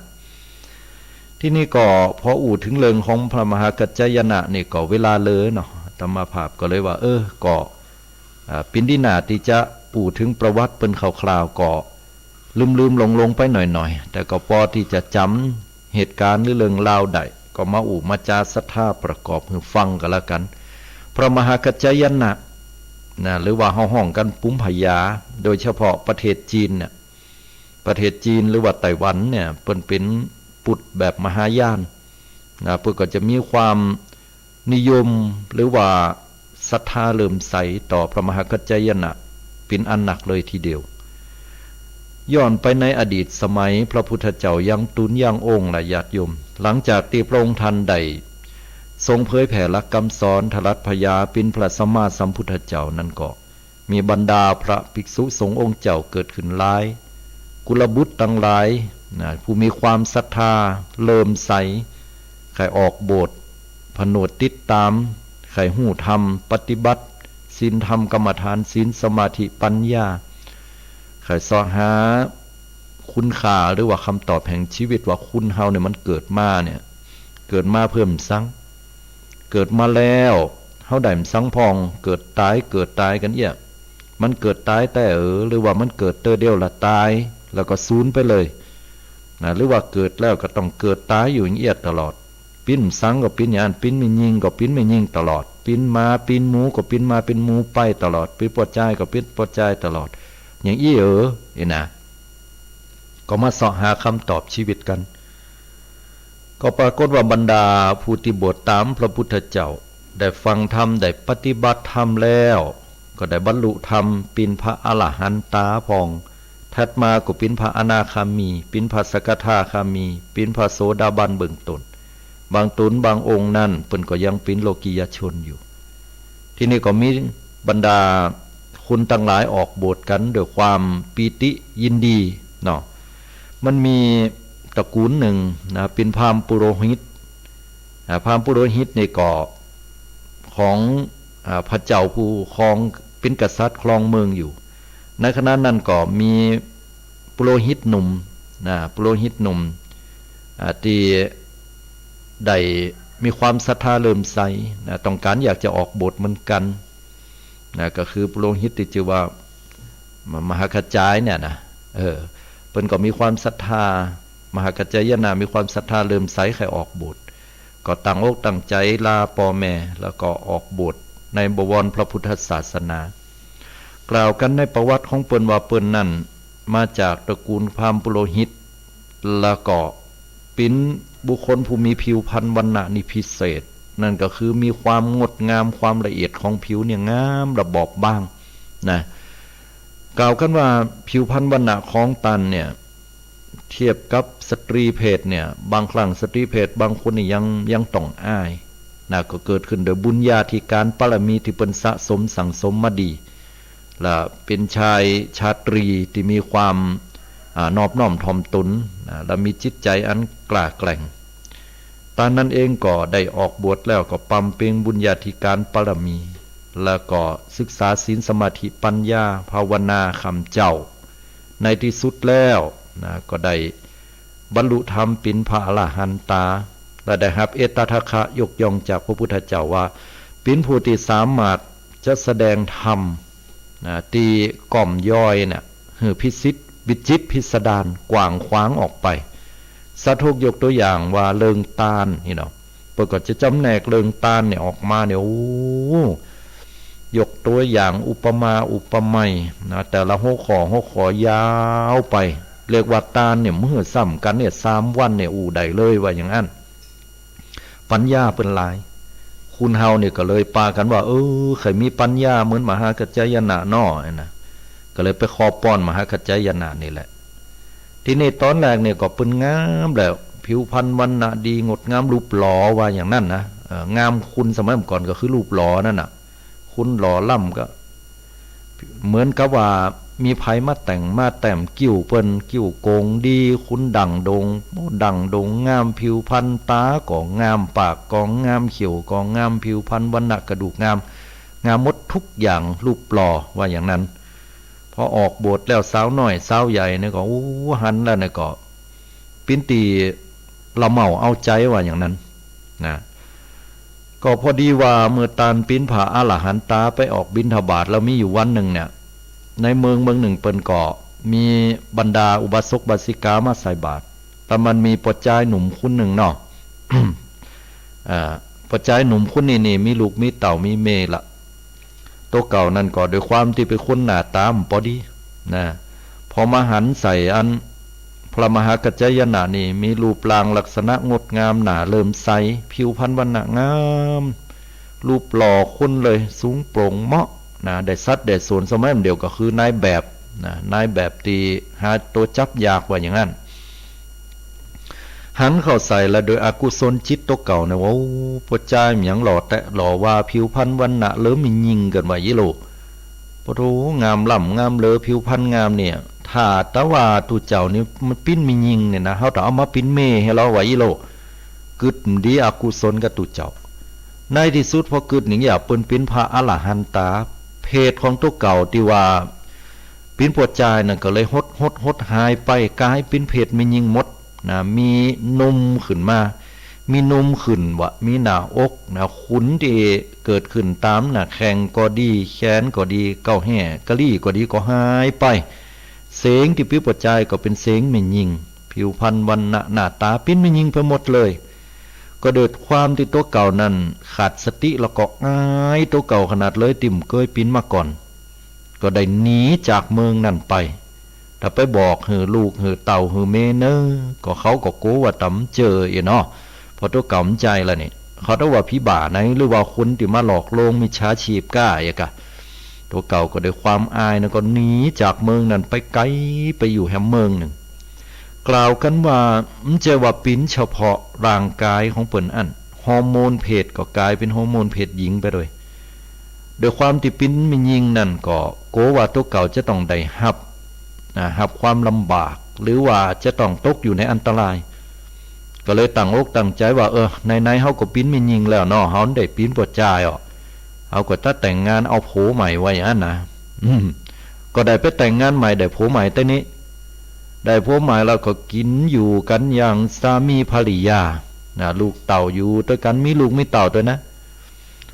ทีนี้ก็พออู้เถิงเรื่องของพระมหากัจจายนะนี่ก็เวลาเหลือเนาะ อาตมาภาพก็เลยว่า เออ ก็ อ่า เป๋นดีนาตี้จะอู้เถิงประวัติเปิ้นคร่าวๆ ก็ลืมๆ หลงๆ ไปหน่อยๆ แต่ก็ปอตี้จะจ๋ำเหตุก๋ารณ์หรือเรื่องราวได้ ก็มาอู้มาจ๋าศรัทธาประกอบหื้อฟังก็แล้วกั๋น พระมหากัจจายนะ นะ หรือว่าเฮาฮ้องกั๋นปุมพญา โดยเฉพาะประเทศจีนเนี่ย ประเทศจีนหรือว่าไต้หวันเนี่ย เปิ้นเป๋นปุตตะแบบมหายานนะ เปิ้นก็จะมีความนิยมหรือว่าศรัทธาเลื่อมใสต่อพระมหากัจจายนะเป๋นอันนักเลยทีเดียว ย้อนไปในอดีตสมัยพระพุทธเจ้ายังตุ๊นยังองค์ละญาติโยม หลังจากตี้พระองค์ท่านได้ทรงเผยแผ่หลักกำสอน ทะลัดพญาเป๋นพระสัมมาสัมพุทธเจ้านั้นก็ มีบรรดาพระภิกษุสงฆ์องค์เจ้าเกิดขึ้นหลาย กุลบุตรตังหลายนะ ผู้มีความศรัทธาเลื่อมใส ใค่ออกบวช ผนวกติดต๋าม ใค่ฮู้ธรรม ปฏิบัติศีลธรรมกรรมฐาน ศีลสมาธิปัญญา ใค่เซาะหาคุณค่าหรือว่ากำตอบแห่งจีวิตว่าคนเฮาเนี่ยมันเกิดมาเนี่ย เกิดมาเปื้อหยัง เกิดมาแล้วเฮาได้หยังพ่อง เกิดต๋าย เกิดต๋ายกั๋นเอี้ย มันเกิดต๋ายแต๊เออ หรือว่ามันเกิดเตื้อเดียวละต๋าย แล้วก็สูญไปเลยนะ หรือว่าเกิดแล้วก็ต้องเกิดต๋ายอยู่อย่างเอี้ยตลอด เป๋นหยังก็เป๋นอย่างอั้น เป๋นแม่ญิงก็เป๋นแม่ญิงตลอด เป๋นหมาเป๋นหมูก็เป๋นหมาเป๋นหมูไปตลอด เป๋นป้อจายก็เป๋นป้อจายตลอด อย่างอี้เออ เออนะ ก็มาเซาะหากำตอบจีวิตกั๋น ก็ปรากฏว่าบรรดาผู้ตี้บวชต๋ามพระพุทธเจ้า ได้ฟังธรรม ได้ปฏิบัติธรรมแล้ว ก็ได้บรรลุธรรมเป๋นพระอรหันตาพ่อง ถัดมาก็เป๋นพระอนาคามี เป๋นพระสกทาคามี เป๋นพระโสดาบันเบื้องต้น บางต๋นบางองค์นั้นเปิ้นก็ยังเป๋นโลกิยชนอยู่ ทีนี้ก็มีบรรดาคนตังหลายออกบวชกั๋นด้วยความปีติยินดีเนาะ มันมีตระกูลนึ่งนะ เป๋นพราหมณ์ปุโรหิต อ่า พราหมณ์ปุโรหิตนี่ก็ของ อ่า พระเจ้าผู้ครอง เป๋นกษัตริย์ครองเมืองอยู่ ในขณะนั้นก็มีปุโรหิตหนุ่มนะ ปุโรหิตหนุ่ม อ่า ตี้ได้มีความศรัทธาเลื่อมใสนะ ต้องก๋านอยากจะออกบวชเหมือนกั๋นนะ ก็คือปุโรหิตตี้จื้อว่า ม- มหากัจจายเนี่ยนะ เออ เปิ้นก็มีความศรัทธา มหากัจจายนะมีความศรัทธาเลื่อมใสใค่ออกบวช ก็ตั้งอกตั้งใจ๋ลาป้อแม่ แล้วก็ออกบวชในบวรพระพุทธศาสนา กล่าวกั๋นในประวัติของเปิ้นว่าเปิ้นนั้นมาจากตระกูลพราหมณ์ปุโรหิต แล้วก็เป๋นบุคคลผู้มีผิวพรรณวรรณะนี่พิเศษ นั่นก็คือมีความงดงาม ความละเอียดของผิวเนี่ยงามระบอบบางนะ กล่าวกั๋นว่าผิวพรรณวรรณะของต้านเนี่ย เทียบกับสตรีเพศเนี่ย บางครั้งสตรีเพศบางคนนี่ยัง ยังต้องอายนะ ก็เกิดขึ้นโดยบุญญาธิการปารมีตี้เปิ้นสะสมสั่งสมมาดี และเป๋นชายชาตรีตี้มีความ อ่า นอบน้อมถ่อมตนนะ และมีจิตใจ๋อันกล้าแกร่ง ต้านนั้นเองก็ได้ออกบวชแล้วก็บำเพ็ญบุญญาธิการปารมี แล้วก็ศึกษาศีลสมาธิปัญญาภาวนาคำเจ้า ในตี้สุดแล้วนะ ก็ได้บรรลุธรรมเป๋นพระอรหันตา และได้ฮับเอตทัคคะยกย่องจากพระพุทธเจ้าว่า เป๋นผู้ตี้สามารถจะแสดงธรรมนะ ตี้ก้อมยอยน่ะ หื้อพิสิทธิ์วิจิตรพิสดารกว้างขวางออกไป สาธกยกตั๋วอย่างว่าเรื่องตานนี่เนาะ เปิ้นก็จะจ๋ำแนกเรื่องตานเนี่ยออกมาเนี่ย โอ้ ยกตั๋วอย่างอุปมาอุปไมยนะ แต่ละหัวข้อหัวข้อยาวไป เรียกว่าตานเนี่ยเมื่อซ้ำกั๋นเนี่ยสามวันเนี่ยอู้ได้เลยว่าอย่างอั้น ปัญญาเปิ้นหลาย คนเฮาเนี่ยก็เลยปากั๋นว่า เออ ใค่มีปัญญาเหมือนมหากัจจายนะน้อนะ ก็เลยไปขอป้อนมหากัจจายนะนี่แหละ ทีนี้ต๋อนแรกเนี่ยก็เปิ้นงามแหละ ผิวพรรณวรรณะดี งดงาม รูปหล่อ ว่าอย่างนั้นนะ เอ่อ งามคุณสมัยก่อนก็คือรูปหล่อนั่นน่ะ คุณหล่อล้ำก็ เหมือนกับว่ามีใผมาแต่ง มาแต้มคิ้วเปิ้น คิ้วโก่งดี คุณดั้งโด่ง โอ้ ดั้งโด่งงาม ผิวพรรณต๋าก็งาม ปากก็งาม เขี้ยวก็งาม ผิวพรรณวรรณะกระดูกงาม งามหมดทุกอย่าง รูปหล่อ ว่าอย่างนั้น พอออกบวชแล้วสาวน้อยสาวใหญ่เนี่ยก็ โอ้ หันแล้วเนี่ยก็ ปิ้นตี้ละเมาเอาใจ๋ว่าอย่างนั้นนะ ก็พอดีว่าเมื่อตานปิ้นพระอรหันตาไปออกบิณฑบาตแล้วมีอยู่วันนึ่งเนี่ย ในเมืองเมืองนึ่งเปิ้นก็มีบรรดาอุบาสกอุบาสิกามาใส่บาตร แต่มันมีป้อจายหนุ่มคนนึ่งเนาะ อ่า ป้อจายหนุ่มคนนี้นี่มีลูกมีเต้ามีเมยละ ตั๋วเก่านั่นก็ด้วยความตี้เป๋นคนหน้าต๋าบ่ดีนะ พอมาหันใส่อันพระมหากัจจายนะนี่มีรูปร่างลักษณะงดงาม หน้าเลื่อมใส ผิวพรรณวรรณะงาม รูปหล่อคนเลย สูงโปร่งเหมาะนะ ได้สัดได้ส่วน สมัยเดียวก็คือนายแบบนะ นายแบบตี้หาตั๋วจับยากว่าอย่างนั้น หันเข้าใส่แล้วโดยอกุศลจิตตั๋วเก่าเนี่ยว่า โอ้ ป้อจายมันหยังหล่อแต๊หล่อว่า ผิวพรรณวรรณะเหลือแม่ญิงกั๋นว่าอี้โล ปะโถ งามล้ำงามเหลือ ผิวพรรณงามเนี่ย ถ้าแต่ว่าตุ๊เจ้านี่มันปิ้นแม่ญิงเนี่ยนะ เฮาต้องเอามาปิ้นเมยหื้อเลาะว่าอี้โล กึ๊ดบ่ดีอกุศลกับตุ๊เจ้า ในตี้สุดพอกึ๊ดหนึ่งอย่างเปิ้นปิ้นพระอรหันตา เพศของตั๋วเก่าตี้ว่า ปิ้นป้อจายนั่นก็เลยหด หด หดหายไป ก๋ายปิ้นเพศแม่ญิงหมดนะ มีนมขึ้นมา มีนมขึ้นวะ มีหน้าอกนะ ขุนตี้เกิดขึ้นต๋ามหน้าแข้งก็ดี แขนก็ดี เก๊าแฮ่กะหลี้ก็ดีก็หายไป เสียงตี้ปิ้นป้อจายก็เป๋นเสียงแม่ญิง ผิวพรรณวรรณะหน้าต๋าปิ้นแม่ญิงไปหมดเลย ก็ด้วยความตี้ตั๋วเก่านั่นขาดสติ แล้วก็อายตั๋วเก่าขนาดเลย ตี้บ่เกยปิ้นมาก่อน ก็ได้หนีจากเมืองนั่นไป ถ้าไปบอกหื้อลูกหื้อเต้าหื้อเมยเน่อ ก็เขาก็กั๋วว่าต๋ามเจอเอ๋เนาะ เพราะตั๋วเก่าบ่ใจ้แล้วนี่ เขาเรียกว่าผีบ้าไหน หรือว่าคนตี้มาหลอกลวงมิจฉาชีพก้าเอ๋กะ ตั๋วเก่าก็ด้วยความอายนะ ก็หนีจากเมืองนั่นไปไก๋ ไปอยู่แหมเมืองนึ่ง กล่าวกั๋นว่าบ่ใจ้ว่าปิ้นเฉพาะร่างก๋ายของเปิ้นอั้น ฮอร์โมนเพศก็ก๋ายเป๋นฮอร์โมนเพศหญิงไปด้วย ด้วยความตี้ปิ้นแม่ญิงนั่นก็กั๋วว่าตั๋วเก่าจะต้องได้ฮับ อ่า ฮับความลำบาก หรือว่าจะต้องตกอยู่ในอันตราย ก็เลยตั้งอกตั้งใจ๋ว่า เออ ไหนๆ เฮาก็ปิ้นแม่ญิงแล้วเนาะ เฮาได้ปิ้นป้อจายอ้อ เฮาก็จะแต่งงานเอาผัวใหม่ว่าอย่างนั้นนะ อืม ก็ได้ไปแต่งงานใหม่ ได้ผัวใหม่เต้านี้ ได้ผัวใหม่แล้วก็กิ๋นอยู่กั๋นอย่างสามีภริยา นะ ลูกเต้าอยู่ตวยกั๋น มีลูกมีเต้าตวยนะ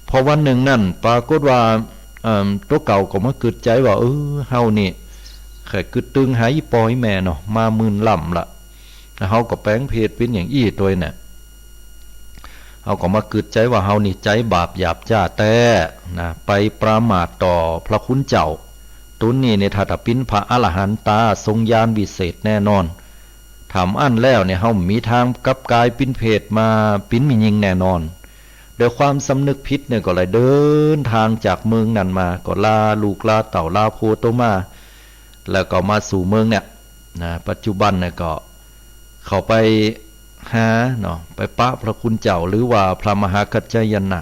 พอวันนึ่งนั่นปรากฏว่า เอิ่ม ตั๋วเก่าก็มากึ๊ดใจ๋ว่า เออ เฮานี่ แค่กึ๊ดตึงหาอี่ป้ออี่แม่เนาะ มาหมื่นล้ำละ เฮาก็แป๋งเพศเป๋นอย่างอี้ตวยเนี่ย เฮาก็มากึ๊ดใจ๋ว่าเฮานี่ใจ๋บาปหยาบจ๊าแต๊นะ ไปประมาทต่อพระคุณเจ้า ตุ๊นนี้เนี่ยถ้า ถ้าปิ้นพระอรหันตาทรงญาณวิเศษแน่นอน ถ้าบ่อั้นแล้วเนี่ย เฮาบ่มีตางกลับก๋ายปิ้นเพศมาปิ้นแม่ญิงแน่นอน ด้วยความสำนึกผิดเนี่ยก็เลยเดินตางจากเมืองนั่นมา ก็ลาลูกลาเต้าลาผัวตั๋วมา แล้วก็มาสู่เมืองเนี่ยนะ ปัจจุบันเนี่ยก็เข้าไปหาเนาะ ไปปะพระคุณเจ้า หรือว่าพระมหากัจจายนะ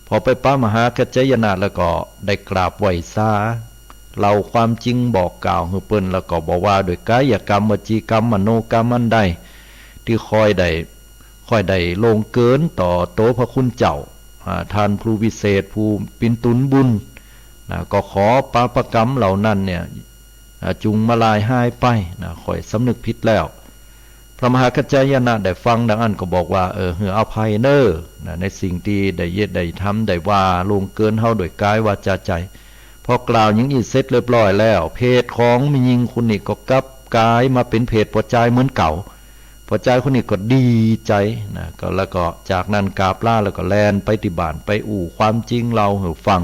พอไปปะมหากัจจายนะแล้วก็ได้กราบไหว้สา เล่าความจริงบอกกล่าวหื้อเปิ้น แล้วก็บอกว่าด้วยกายกรรม วจีกรรม มโนกรรมอันใด ตี้ข้อยได้ ข้อยได้ล่วงเกินต่อโตพระคุณเจ้า อ่า ท่านผู้วิเศษ ผู้เป๋นตุนบุญ นะ ก็ขอปาปกรรมเหล่านั้นเนี่ย อ่า จุ่งมาลายหายไป นะ ข้อยสำนึกผิดแล้ว พระมหากัจจายนะได้ฟังดังอั้นก็บอกว่า เออ หื้ออภัยเน่อ นะ ในสิ่งตี้ได้เยียะได้ทำ ได้ว่าล่วงเกินเฮาด้วยกายวาจาใจ๋ พอกล่าวอย่างอี้เสร็จเรียบร้อยแล้ว เพศของแม่ญิงคนนี้ก็กลับก๋ายมาเป๋นเพศป้อจายเหมือนเก่า ป้อจายคนนี้ก็ดีใจ๋นะ ก็ แล้วก็จากนั้นกราบลาแล้วก็แล่นไปตี้บ้าน ไปอู้ความจริงเล่าหื้อฟัง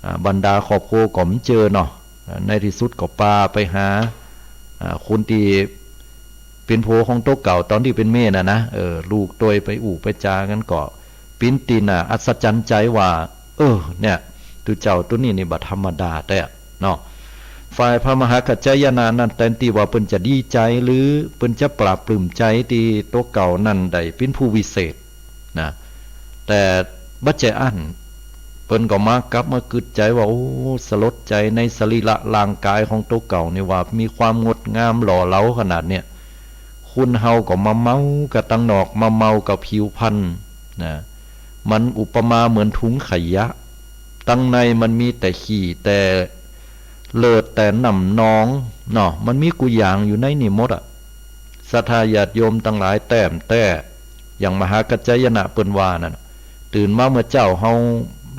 อ่า บรรดาครอบครัวก็บ่เจอเนาะ อ่า ในตี้สุดก็ปาไปหา อ่า คนตี้เป๋นผัวของตั๋วเก่าต๋อนตี้เป๋นเมยน่ะนะ เออ ลูกตวยไปอู้ไปจ๋ากั๋นก็ ปิ้นตี้น่าอัศจรรย์ใจ๋ว่า เออ เนี่ย ตุ๊เจ้าตุ๊นี้นี่บ่ธรรมดาแต๊เนาะ ฝ่ายพระมหากัจจายนะนั้น แตนตี้ว่าเปิ้นจะดีใจ๋หรือเปิ้นจะปลาบปลื้มใจ๋ตี้ตั๋วเก่านั้นได้เป๋นผู้วิเศษนะ แต่บ่ใจ้อั้น เปิ้นก็มากลับมากึ๊ดใจ๋ว่า โอ้ สลดใจ๋ในสรีระร่างกายของตั๋วเก่านี่ว่ามีความงดงามหล่อเหลาขนาดเนี่ย คนเฮาก็มาเมากับตังนอก มาเมากับผิวพรรณนะ มันอุปมาเหมือนถุงขยะ ตังในมันมีแต่ขี้แต่เลือดแต่น้ำหนองเนาะ มันมีกู้อย่างอยู่ในนี่หมดอะ ศรัทธาญาติโยมตังหลาย แต้มแต๊ อย่างมหากัจจายนะเปิ้นว่านั่นน่ะ ตื่นมาเมื่อเจ๊าเฮา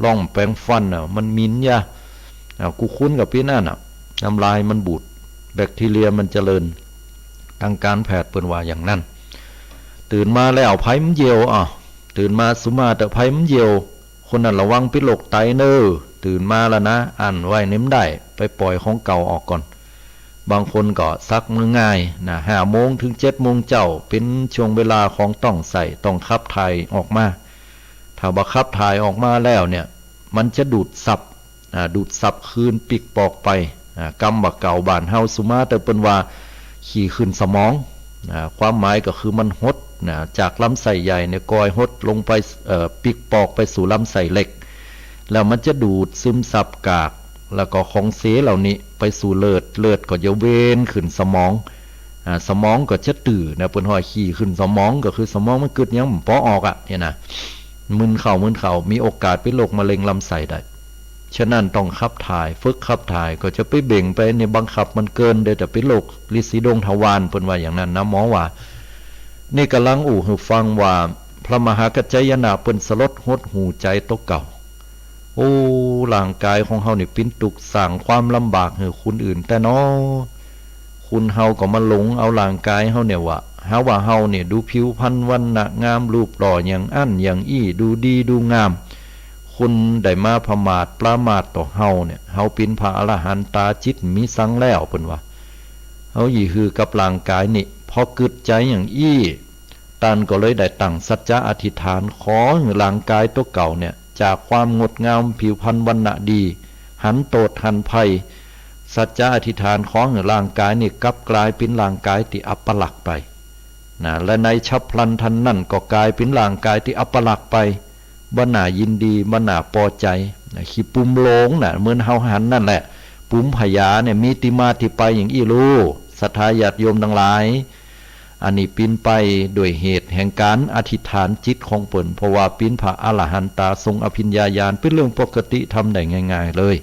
ลองแปรงฟันน่ะ มันหมิ่นยะ อ่า กู้คนก็เป๋นอั้นน่ะ น้ำลายมันบูด แบคทีเรียมันเจริญ ตางก๋านแพทย์เปิ้นว่าอย่างนั้น ตื่นมาแล้วไผมันเยี่ยว อ้าว ตื่นมาสุมาเต๊อะ ไผมันเยี่ยว คนนั้นระวังเป๋นโรคไตเน่อ ตื่นมาแล้วนะ อั้นไว้นี่บ่ได้ ไปป่อยของเก่าออกก่อน บางคนก็ซักมื้อง่ายนะ ห้าโมงเถิงเจ็ดโมงเจ๊า เป๋นช่วงเวลาของต้องใส้ ต้องขับถ่ายออกมา ถ้าบ่ขับถ่ายออกมาแล้วเนี่ย มันจะดูดซับ อ่า ดูดซับคืนปิ๊กปอกไป อ่า กำบ่าเก่าบ้านเฮาสุมาเต๊อะเปิ้นว่าขี้ขึ้นสมอง อ่า ความหมายก็คือมันหดนะ จากลำไส้ใหญ่เนี่ยก่อยหดลงไป เอ่อ ปิ๊กปอกไปสู่ลำไส้เล็ก แล้วมันจะดูดซึมซับกาก แล้วก็ของเสเหล่านี้ไปสู่เลือด เลือดก็จะเวียนขึ้นสมอง อ่า สมองก็จะตื้อนะ เปิ้นฮ้องขี้ขึ้นสมอง ก็คือสมองมันกึ๊ดหยังบ่ปอออกอะเนี่ยนะ มึนเข้า มึนเข้า มีโอกาสเป๋นโรคมะเร็งลำไส้ได้ ฉะนั้นต้องขับถ่าย ฝึกขับถ่าย ก็จะไปเบ่งไปเนี่ย บังคับมันเกิน เดี๋ยวจะเป๋นโรคลินสีดวงทวาร เปิ้นว่าอย่างนั้นนะ หมอว่า นี่ก่ำลังอู้หื้อฟังว่า พระมหากัจจายนะเปิ้นสลดหดหู่ใจ๋ตั๋วเก่า โอ้ ร่างกายของเฮานี่เป๋นตุ๊กข์ สร้างความลำบากหื้อคนอื่นแต๊น้อ คนเฮาก็มาหลงเอาร่างกายเฮาเนี่ยว่า หาว่าเฮาเนี่ยดูผิวพรรณวรรณะงาม รูปหล่ออย่างอั้นอย่างอี้ ดูดีดูงาม คนได้มาผมาทประมาทต่อเฮาเนี่ย เฮาเป๋นพระอรหันต๋า จิตมีสังแล้ว เปิ้นว่า เฮาหยี่หื้อกับร่างกายนี่ พอกึ๊ดใจ๋อย่างอี้ ต้านก็เลยได้ตั้งสัจจะอธิษฐาน ขอหื้อร่างกายตั๋วเก่าเนี่ย จากความงดงามผิวพรรณวรรณะดี หันโต้ษหันภัย สัจจะอธิษฐานขอหื้อร่างกายนี่กลับกลายเป๋นร่างกายตี้อัปลักษณ์ไปนะ และในฉับพลันทันนั้นก็กลายเป๋นร่างกายตี้อัปลักษณ์ไป บ่น่ายินดี บ่น่าปอใจ๋นะ ขี้ปุ๋มโลงนะ เหมือนเฮาหันนั่นแหละ ปุ๋มผญาเนี่ยมีตี้มาตี้ไปอย่างอี้ลู ศรัทธาญาติโยมตังหลาย อันนี้เป๋นไปด้วยเหตุแห่งก๋านอธิษฐานจิตของเปิ้น เพราะว่าเป๋นพระอรหันต๋า ทรงอภิญญาญาณ เป๋นเรื่องปกติ ทำได้ง่ายๆ เลย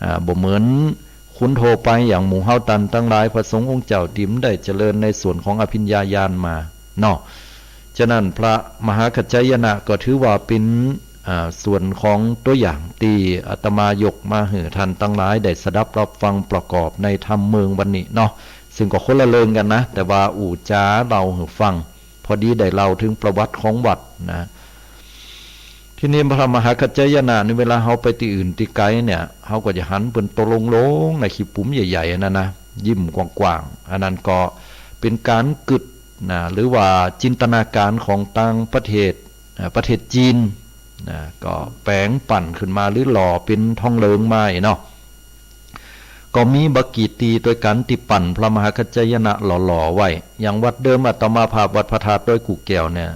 อ่า บ่เหมือนคนทั่วไปอย่างหมู่เฮาต้านตังหลาย พระสงฆ์องค์เจ้าตี้บ่ได้เจริญในส่วนของอภิญญาญาณมาเนาะ ฉะนั้นพระมหากัจจายนะก็ถือว่าเป๋น อ่า ส่วนของตั๋วอย่างตี้อาตมายกมาหื้อต้านตังหลายได้สดับรับฟังประกอบในธรรมเมืองวันนี้เนาะ ซึ่งก็คนละเรื่องกั๋นนะ แต่ว่าอู้จ๋าเล่าหื้อฟัง พอดีได้เล่าเถิงประวัติของวัดนะ ทีนี้พระมหากัจจายนะนี่ เวลาเฮาไปตี้อื่นตี้ไกลเนี่ย เฮาก็จะหันเปิ้นตั๋วโลงๆ นะ ขี้ปุ๋มใหญ่ๆ อันนั้นนะ ยิ้มกว้างๆ อันนั้นก็เป๋นก๋านกึ๊ดนะ หรือว่าจินตนาการของต่างประเทศ อ่า ประเทศจีนนะ ก็แป๋งปั้นขึ้นมาหรือหล่อเป๋นทองเหลืองมาอี้เนาะ ก็มีบ่กี่ตี้ตวยกั๋นตี้ปั้นพระมหากัจจายนะหล่อๆ ไว้ อย่างวัดเดิมอาตมาภาพวัดพระธาตุดอยกู้แก้วเนี่ย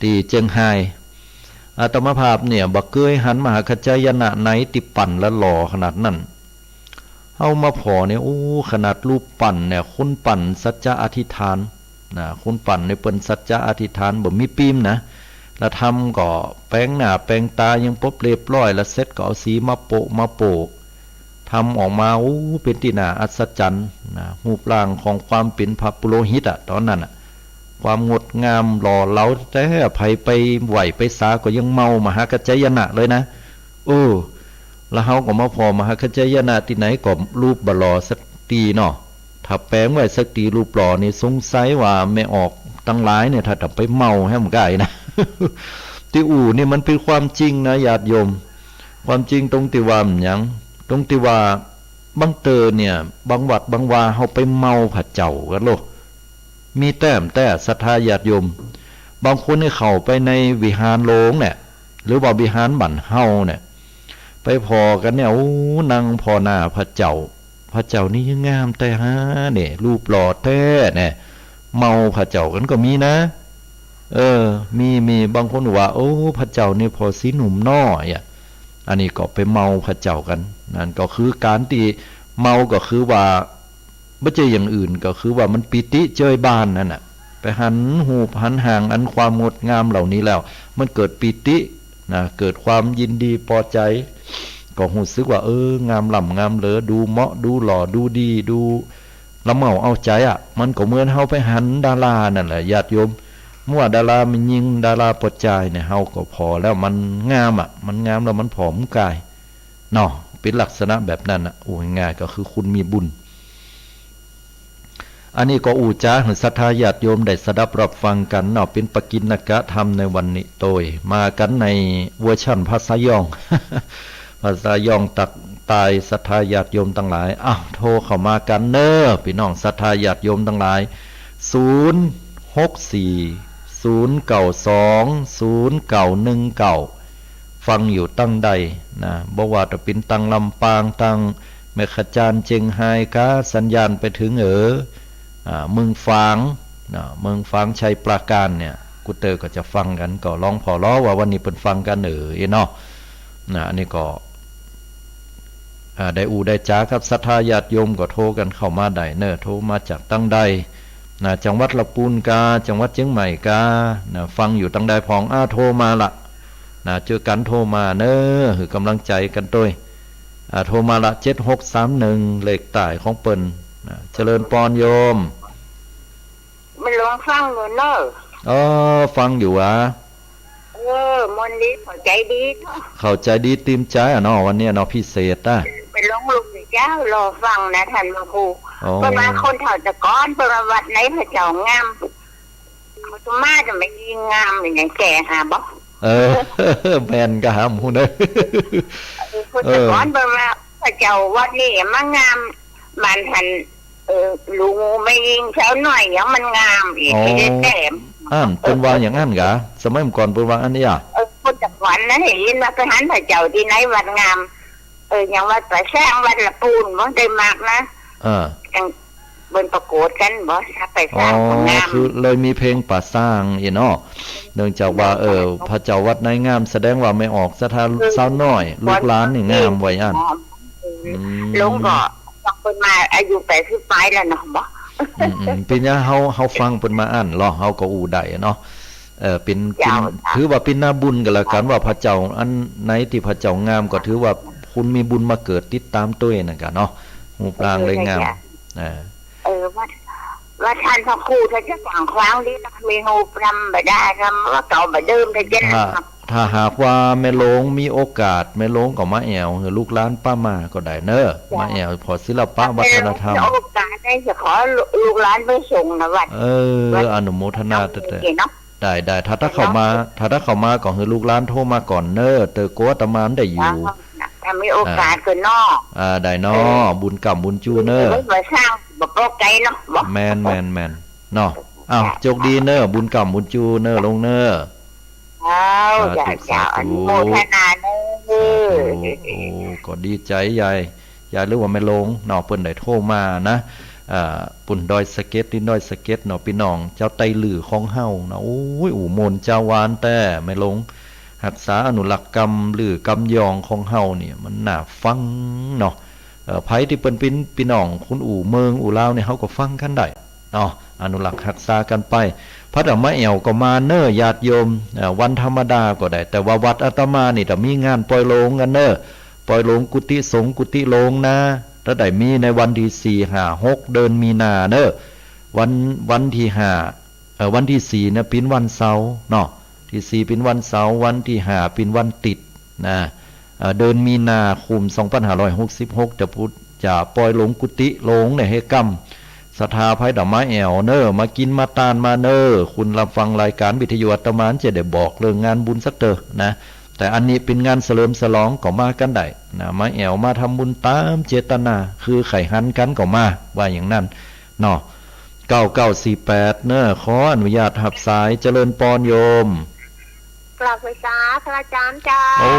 ตี้เจียงฮาย อาตมาภาพเนี่ยบ่เกยหันมหากัจจายนะไหนตี้ปั้นและหล่อขนาดนั้น เฮามาผ่อเนี่ย โอ้ ขนาดรูปปั้นเนี่ย คนปั้นสัจจะอธิษฐานนะ คนปั้นเนี่ยเปิ้นสัจจะอธิษฐานบ่มีปิ๊มนะ แล้วทำก็แป๋งหน้าแป๋งต๋ายังปบเรียบร้อย แล้วเสร็จก็เอาสีมาโปะมาโปะ ทำออกมา โอ้ เป๋นตี้น่าอัศจรรย์นะ รูปร่างของความเป๋นพระปุโรหิตอะ ต๋อนนั้นอะ ความงดงามหล่อเหลาแต๊ ใผไปไหว้ไปสาก็ยังเมา มหากัจจายนะเลยนะ เออ แล้วเฮาก็มาผ่อมหากัจจายนะตี้ไหนก็รูปบ่หล่อสักตี้เนาะ ถ้าแป๋งไว้สักตี้รูปหล่อนี่ สงสัยว่าแม่ออกตังหลายเนี่ย ถ้าจะไปเมาแหมก้าอี้นะ ตี้อู้นี่มันเป๋นความจริงนะญาติโยม ความจริงตรงตี้ว่าหยัง ตรงตี้ว่าบางเตื้อเนี่ย บางวัดบางวาเฮาไปเมาพระเจ้ากั๋นโล มีแต๊แต๊ ศรัทธาญาติโยม บางคนนี่เข้าไปในวิหารหลวงเนี่ย หรือว่าวิหารบ้านเฮาเนี่ย ไปผ่อกั๋นเนี่ย โอ้ นั่งผ่อหน้าพระเจ้า พระเจ้านี่ยังงามแต๊ฮะเนี่ย รูปหล่อแต๊เนี่ย เมาพระเจ้ากั๋นก็มีนะ เออ มี มี บางคนว่า โอ้ พระเจ้านี่ผ่อสีหนุ่มน้อยอะ อันนี้ก็ไปเมาพระเจ้ากั๋น นั่นก็คือก๋านตี้เมาก็คือว่า บ่ใจ้อย่างอื่น ก็คือว่ามันปีติเจิยบานนั่นน่ะ ไปหันฮูปหันฮ่างอันความงดงามเหล่านี้แล้ว มันเกิดปีตินะ เกิดความยินดีปอใจ๋ ก็ฮู้สึกว่า เออ งามล้ำงามเหลือ ดูเหมาะ ดูหล่อ ดูดี ดูละเมาเอาใจ๋อะ มันก็เหมือนเฮาไปหันดารานั่นแหละ ญาติโยม เมื่อดาราแม่ญิง ดาราป้อจายเนี่ย เฮาก็ผ่อแล้วมันงามอะ มันงามแล้วมันผ่อมกาย เนาะ เป๋นลักษณะแบบนั้นน่ะ อู้ง่ายๆ ก็คือคนมีบุญ อันนี้ก็อู้จ๋าหื้อศรัทธาญาติโยมได้สดับรับฟังกั๋นเนาะ เป๋นปกิณกธรรมในวันนี้โตย มากั๋นในเวอร์ชันภาษาย้อง ภาษาย้องตากใต้ ศรัทธาญาติโยมตังหลาย อ้าว โทรเข้ามากั๋นเน้อ ปี้น้องศรัทธาญาติโยมตังหลาย ศูนย์หกสี่ ศูนย์เก้าสอง ศูนย์เก้าหนึ่งเก้า ฟังอยู่ตังใดนะ บ่ว่าจะเป๋นตังลำปาง ตังแม่ขะจาน เจียงฮายกา สัญญาณไปเถิงเอ๋อ อ่า เมืองฝางนะ เมืองฝาง ชัยปราการเนี่ย กู้เตื้อก็จะฟังกั๋น ก็ลองผ่อลอว่าวันนี้เปิ้นฟังกั๋นเอ๋อเนาะ นะ อันนี้ก็ อ่า ได้อู้ได้จ๋ากับศรัทธาญาติโยมก็โทรกั๋นเข้ามาได้เน้อ โทรมาจากตังใดนะ จังหวัดละปูนกา จังหวัดเจียงใหม่กานะ ฟังอยู่ตังใดพ่อง อ่า โทรมาละนะ เจอกั๋นโทรมาเน้อ หื้อกำลังใจ๋กั๋นตวย อ่า โทรมาละ เจ็ดหกสามหนึ่ง เลขใต้ของเปิ้นนะ เจริญปอนโยม แม่หลวงฟังอยู่เน้อ เออ ฟังอยู่หวา เออ ม่วนดี เข้าใจ๋ดีเนาะ เข้าใจ๋ดี ตื่นใจ๋อะเนาะ วันนี้เนาะ พิเศษอะ ไปหลวงลุงเจ้า รอฟังนะต้านพระครู อ๋อ เปิ้นว่าคนเฒ่าแต่ก่อน เปิ้นว่าวัดไหนพระเจ้างาม เขาจะมาจะไม่ยิงงามอย่างแก่หาบ่ เออ แม่นกาหาหมู่เน้อ เออ คนแต่ก่อน เออ เปิ้นว่าพระเจ้าวัดนี้มางาม บ้านหั้น เออ ลุงแม่ญิงสาวน้อยอย่างมันงามอีก อ๋อ ไม่ได้แต้ม อั้นเปิ้นว่าอย่างอั้นกา สมัยก่อนเปิ้นว่าอั้นเนี่ย เออ คนแต่ก่อนนะ ได้ยินว่าไปหันพระเจ้าตี้ไหนวัดงาม เออ อย่างวัดป่าซาง วัดละปูน บ่ได้มากนะ เออ อย่างเปิ้นประกวดกั๋นบ่ ถ้าไป อ๋อ สร้างก็งาม คือเลยมีเพลงป่าซางอี้เนาะ เนื่องจากว่า เออ พระเจ้าวัดไหนงาม แสดงว่าแม่ออกศรัทธา เออ สาวน้อย ลูกหลานนี่งามว่าอั้น เออ อืม หลวงก็ เปิ้นมาอายุแปดสิบปลายแล้วเนาะ บ่ อืม อืม เปียะเฮา เฮาฟังเปิ้นมาอั้นลอ เฮาก็อู้ได้เนาะ เออ เป๋น เจ้า เป๋น เจ้า ถือว่าเป๋นนาบุญกั๋นละกั๋น ว่าพระเจ้าอันไหนตี้พระเจ้างาม ก็ถือว่าคนมีบุญมาเกิดติดต๋ามตวยนั่นกาเนาะ ฮูปร่างเลยงาม เออ เออ ว่า ว่าต้านพระครูถ้าจะกว้างขวางดีนะ มีฮูปธรรมดา ธรรมว่าเก่าบ่าเดิม ถ้าจะ ถ้า ถ้าหากว่าแม่หลวงมีโอกาส แม่หลวงก็มาแอ่วหื้อลูกหลานป้ามาก็ได้เน้อ เจ้า มาแอ่วผ่อศิลปะวัฒนธรรม มีโอกาสได้จะขอลูกหลานไปส่งนะวัด เออ วัด อนุโมทนา วัด แต่ แต่ นี่เนาะ ได้ ได้ ถ้า ถ้าเข้ามา เนาะ ถ้า ถ้าเข้ามาก็หื้อลูกหลานโทรมาก่อนเน้อ เตื้อกั๋วอาตมาได้อยู่ เจ้า ถ้ามีโอกาสก็เนาะ อ่า ได้เนาะ เออ บุญก้ำบุญจูเน้อ เออ ว่าสร้างบ่ปอไกลเนาะ บ่ แม่น แม่น แม่น เนาะ อ้าว เจ้า โจคดีเน้อ บุญก้ำบุญจูเน้อ หลวงเน้อ เจ้า สาธุ เจ้า สาธุ อนุโมทนาเน้อ สาธุ โอ้ ก็ดีใจ๋ใหญ่ ยายหรือว่าแม่หลวงเนาะ เปิ้นได้โทรมานะ อ่า ปุ้นดอยสะเก็ด ตี้ดอยสะเก็ดเนาะ ปี้น้องเจ้าไตลื้อของเฮาเนาะ โอ้ย อู้ม่วนจาวานแต๊ แม่หลวง ฮักษาอนุรักษ์กำลื้อกำย้องของเฮาเนี่ย มันน่าฟังเนาะ เอ่อ ใผตี้เปิ้นเป๋นปี้น้องคนอู้เมืองอู้ลาวเนี่ย เฮาก็ฟังกั๋นได้เนาะ อนุรักษ์ฮักษากั๋นไป พระธรรมแอ่วก็มาเน้อญาติโยม เอ่อ วันธรรมดาก็ได้ แต่ว่าวัดอาตมานี่จะมีงานปอยโลงกั๋นเน้อ ปอยโลงกุฏิสงฆ์กุฏิโลงนะ จะได้มีในวันตี้สี่ ห้า หก เดือนมีนาเน้อ วัน วันตี้ห้า เอ่อ วันตี้สี่เนี่ยเป๋นวันเสาร์เนาะ ตี้สี่เป๋นวันเสาร์ วันตี้ห้าเป๋นวันติ๊ดนะ เอ่อ เดือนมีนาคม สองพันห้าร้อยหกสิบหก จะปุ จะปอยโลงกุฏิโลงเนี่ยหื้อกำ ศรัทธาใผจะมาแอ่วเน้อ มากิ๋นมาตานมาเน้อ คุณรับฟังรายการวิทยุอาตมาจะได้บอกเรื่องงานบุญสักเตื้อนะ แต่อันนี้เป๋นงานเฉลิมฉลองก็มากั๋นได้นะ มาแอ่วมาทำบุญต๋ามเจตนา คือใค่หันกั๋นก็มา ว่าอย่างนั้นเนาะ เก้าเก้าสี่แปด เน้อ ขออนุญาตฮับสาย เจริญปอนโยม กราบไหว้สาพระอาจารย์เจ้า โอ้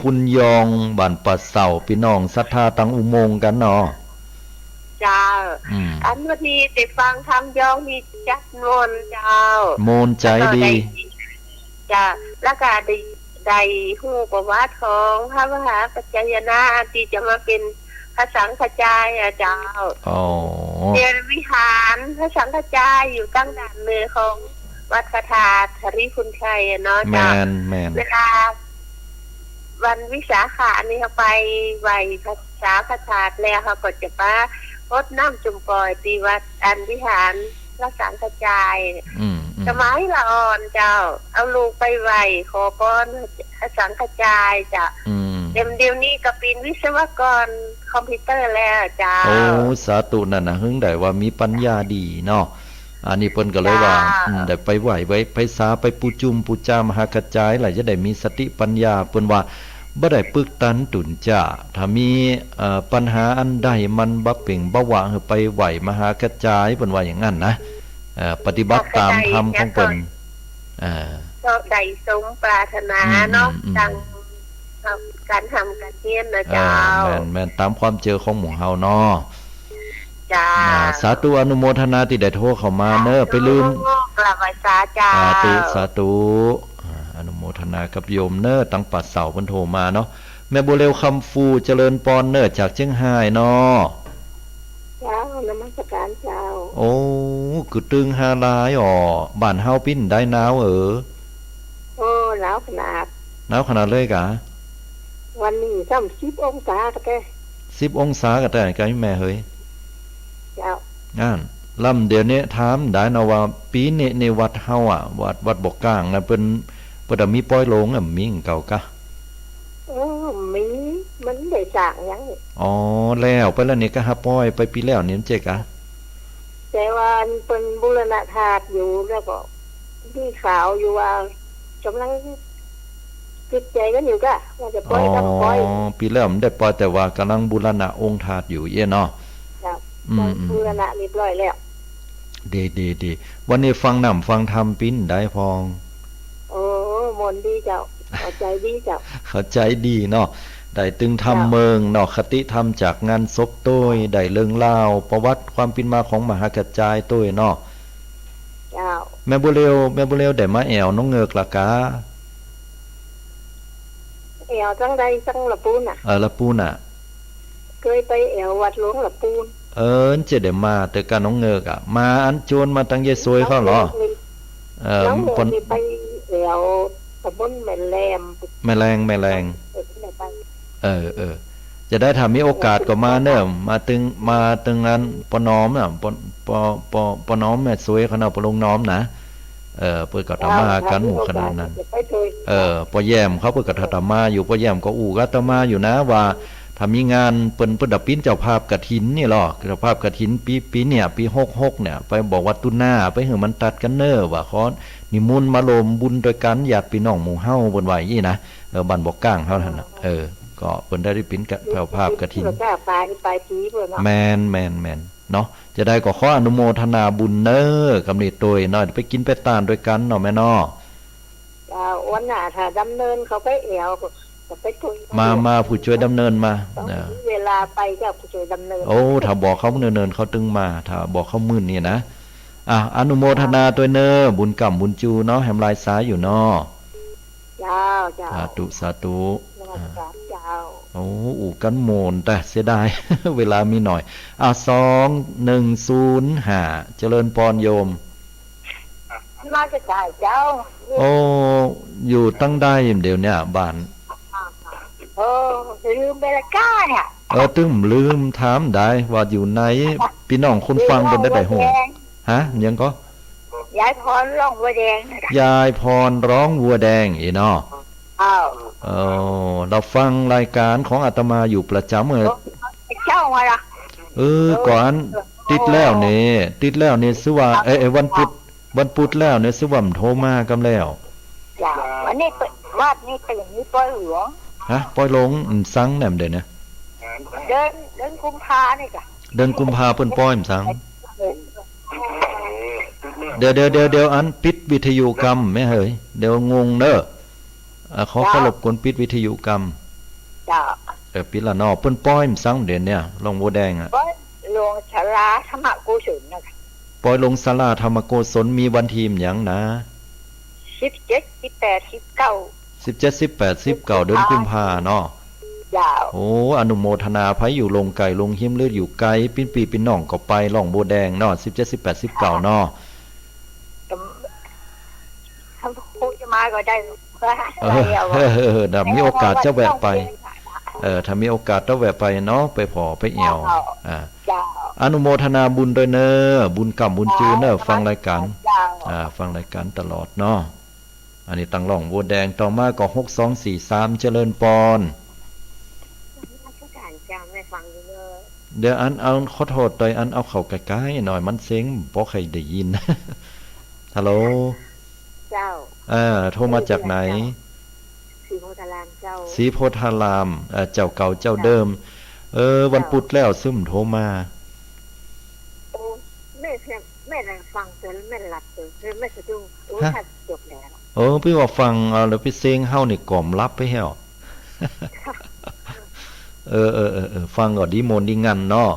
คุณยอง บ้านป่าเสา ปี้น้องศรัทธาตังอุโมงค์กั๋นเนาะ เจ้า อืม อันวันนี้ได้ฟังธรรมยองนี่จักม่วนเจ้า ม่วนใจ๋ดี แล้วก็ได้ เจ้า แล้วก็ได้ ได้ฮู้ประวัติของพระมหากัจจายนะ อันตี้จะมาเป๋นพระสังฆจายอะเจ้า อ๋อ เป๋นวิหารพระสังฆจายอยู่ตางด้านเหนือของวัดพระธาตุธริพุนชัยอะเนาะเจ้า แม่น แม่น เวลาวันวิสาขะนี่เฮาไปไหว้พระสังฆธาตุแล้ว เฮาก็จะมารดน้ำจุ่มป่อยตี้วัดอันวิหารพระสังฆจาย อืม อืม สมัยละอ่อนเจ้า เอาลูกไปไหว้ขอปอนพระสังฆจายเจ้า อืม เดี๋ยว เดี๋ยวนี้ก็เป๋นวิศวกรคอมพิวเตอร์แล้วเจ้า โอ้ สาธุ นั่นน่ะ เหิงได้ว่ามีปัญญาดีเนาะ อันนี้เปิ้นก็เลยว่า เจ้า อืม ได้ไปไหว้ ไป ไปสา ไปปูจุ่มปูจามหากัจจาย แล้วจะได้มีสติปัญญา เปิ้นว่าบ่ได้ปึกตันตั๋นจา ถ้ามี เอ่อ ปัญหาอันใดมันบ่เป๋งบ่หว่าง หื้อไปไหว้มหากัจจาย เปิ้นว่าอย่างนั้นนะ เอ่อ ปฏิบัติต๋ามธรรมของเปิ้น เจ้า เอ่อ ก็ได้สมปรารถนา อืม เนาะ อืม อืม ดังการทำการเฮียนนะเจ้า อ่า แม่น แม่น ต๋ามความเจื้อของหมู่เฮาเนาะ เจ้า อ่า สาธุ อนุโมทนาตี้ได้โทรเข้ามาเนาะ ไปลืม กราบไหว้สาเจ้า สาธุ สาธุ อ่า อนุโมทนากับโยมเนาะ ตางป่าเสาเปิ้นโทรมาเนาะ แม่บัวเร็วคำฟู เจริญปอนเนาะ จากเจียงฮายเนาะ เจ้า นมัสการเจ้า โอ้ กึ๊ดตึงฮาลายอ๋อ บ้านเฮาปี้นได้หนาวเอ๋อ โอ้ หนาวขนาด หนาวขนาดเลยกา วันนี้ซ้ำสิบองศากาแต๊ สิบองศากาแต๊กาแม่เหย เจ้า อั้น ลำเดี๋ยวนี้ถามได้เนาะว่า ปี๋นี้ในวัดเฮาอะ วัด วัดบ่อกลางนะ เปิ้น เปิ้นจะมีป้อยโลงอะ มีเก่ากา เออ มี มันได้สร้างหยัง อ๋อ แล้วไปแล้วนี่กา หาป้อยไปปี๋แล้วนี่ มันเจ๊กา แต่ว่าเปิ้นบูรณะธาตุอยู่ แล้วก็มีข่าวอยู่ว่ากำลังกึ๊ดใจ๋กั๋นอยู่กา ว่าจะป้อยกาบ่ป้อย อ๋อ ปี๋แล้วมันได้ป้อย แต่ว่ากำลังบูรณะองค์ธาตุอยู่เอี้ยเนาะ เจ้า อืม อืม บูรณะเรียบร้อยแล้ว ดี ดี ดี วันนี้ฟังน้ำฟังธรรมปี้นได้พ่อง โอ้ ม่วนดีเจ้า เข้าใจ๋ดีเจ้า เข้าใจ๋ดีเนาะ ได้ตึงธรรมเมิงเนาะ คติธรรมจากงานศพตวย ได้เรื่องราวประวัติความปี้นมาของมหากัจจายตวยเนาะ เจ้า แม่บัวเร็ว แม่บัวเร็วได้มาแอ่วน้องเงิกละกา แอ่วตังใด ตังละปูนน่ะ เออ ละปูนน่ะ เกยไปแอ่ววัดหลวงละปูน เออ จะได้มาเตื้อกาน้องเงิกอะ มาอันโจรมาตังยายสวยเขาเหรอ เออ น้องเงิกนี่ไปแอ่วตำบลแม่แลม แม่แลง แม่แลง เออ เออ จะได้ถ้ามีโอกาสก็มาเนาะ มาตึง มาตึงอันป้อน้อมน่ะ ป้อ ป้อ ป้อ ป้อน้อมแม่สวยเขาเนาะ ป้อลุงน้อมนะ เออ เปิ้นก็ตะมากั๋นหมู่ขนาดนั้น เออ ป้อแย้มเขาเปิ้นก็ตะมาอยู่ ป้อแย้มก็อู้กับอาตมาอยู่นะ ว่าถ้ามีงานเปิ้น เปิ้นตะปิ้นเจ้าภาพกฐินนี่ลอ เจ้าภาพกฐินปี๋ ปี๋เนี่ย ปี๋หกหกเนี่ย ไปบอกว่าตุลาไปหื้อมันตัดกั๋นเน่อ ว่าขอนิมนต์มาร่วมบุญตวยกั๋น ญาติปี้น้องหมู่เฮา เปิ้นว่าอี้นะ เออ บ้านบ่อกลางเฮาหั้นน่ะ เออ ก็เปิ้นได้ปิ้นกะ เจ้าภาพกฐิน ปลายปี๋เปิ้นเนาะ แม่น แม่น แม่น เนาะ จะได้ก็ขออนุโมทนาบุญเน่อ กำนี้ตวยเนาะ ไปกิ๋นไปตานตวยกั๋นเนาะแม่เนาะ เจ้า วันหน้าถ้าดำเนินเข้าไปแอ่วก็ ก็ไปตวย มา มา ผู้จ้วยดำเนินมา ต้องมีเวลาไปเจ้า ผู้จ้วยดำเนิน โอ้ ถ้าบอกเขาเนินๆ เขาตึงมา ถ้าบอกเขามื้อนี้นะ อ่ะ อนุโมทนาตวยเน่อ บุญก้ำบุญจูเนาะ แหมลายสาอยู่เนาะ เจ้า เจ้า สาธุ สาธุ นมัสการเจ้า โอ้ อู้กั๋นม่วน แต่เสียดาย เวลามีหน่อย อ่ะ สองหนึ่งศูนย์ห้า เจริญปอนโยม นมัสการเจ้า โอ้ อยู่ตังใดเดี๋ยวเนี้ย บ้าน โอ้ ลืมไปละก้าเนี่ย เออ ตึงลืมถามได้ว่าอยู่ไหน ปี้น้องคนฟังเปิ้นได้ฮู้ ฮะ หยังก็ ยายพรร้องวัวแดงน่ะ ยายพรร้องวัวแดง อี้เนาะ อ้าว เออ เฮาฟังรายก๋านของอาตมาอยู่ประจ๋ำเออ เจ้าว่าล่ะ เออ ก่อน ติดแล้วนี่ ติดแล้วนี่ ซื่อว่า เอ้ย เอ้ย วันพุธ วันพุธแล้วนี่ ซื่อว่าบ่โทรมาก่ำแล้ว จ้ะ วันนี้เปิ้น วันนี้เปิ้นมีป้อยหลวง ฮะ ป้อยหลวง อืม สังแหนมเดี๋ยวนี้ เดือน เดือนกุมภานี่จ้ะ เดือนกุมภาเปิ้นป้อย อืม สัง เออ เดี๋ยว เดี๋ยว เดี๋ยว เดี๋ยว อันปิดวิทยุก่ำแม่เหย เดี๋ยวงงเน่อ อ่ะ ขอ เจ้า ขอรบกวนปิดวิทยุก่ำ เจ้า เออ ปิดละเนาะ เปิ้นป้อย อืม สังเดี๋ยวนี้ ร้องวัวแดงอะ ป้อย ลงศาลาธรรมกุศลนะเจ้า ปอยลงศาลาธรรมกุศล มีวันตี้หยังนะ สิบเจ็ด สิบแปด สิบเก้า สิบเจ็ด สิบแปด สิบเก้า เดือนกุมภาเนาะ เจ้า โอ้ อนุโมทนา ใผอยู่ลงไก๋ลงฮิม หรืออยู่ไก๋ ปิ้นปี้ปิ้นน้องก็ไป ล่องบัวแดงเนาะ สิบเจ็ด สิบแปด สิบเก้าเนาะ ถ้าคงจะมาก็ได้ เออ เออ เออ ถ้ามีโอกาสจะแวะไป เออ ถ้ามีโอกาสจะแวะไปเนาะ ไปผ่อไปแอ่ว เจ้า อ่า เจ้า อนุโมทนาบุญตวยเน่อ บุญก้ำบุญจืนเน่อ ฟังรายก๋าน เจ้า อ่า ฟังรายก๋านตลอดเนาะ อันนี้ตังล่องบัวแดง ต่อมาก็ หกสองสี่สาม เจริญปอน นมัสก๋านเจ้า แม่ฟังอยู่เน่อ เดี๋ยวอันเอา ขอโต้ษตวย อันเอาเข้าใก้ๆ หน่อย มันเสียงบ่ค่อยได้ยิน ฮัลโหล เจ้า เออ โทรมาจากไหน ศรีโพธารามเจ้า ศรีโพธาราม เออ เจ้าเก่าเจ้าเดิม เจ้า เออ วันพุธแล้วซึ่งโทรมา โอ้ แม่เพียง แม่นั่งฟังจนแม่หลับเลย แม่สะดุ้ง โอ้ ฮะ ถ้าจบแล้ว เออ ปี้ว่าฟัง เอา แล้วปี้เสียงเฮานี่ก่อมหลับไปแล้ว เออ เออ เออ เออ ฟังก็ดีโมนดีงันเนาะ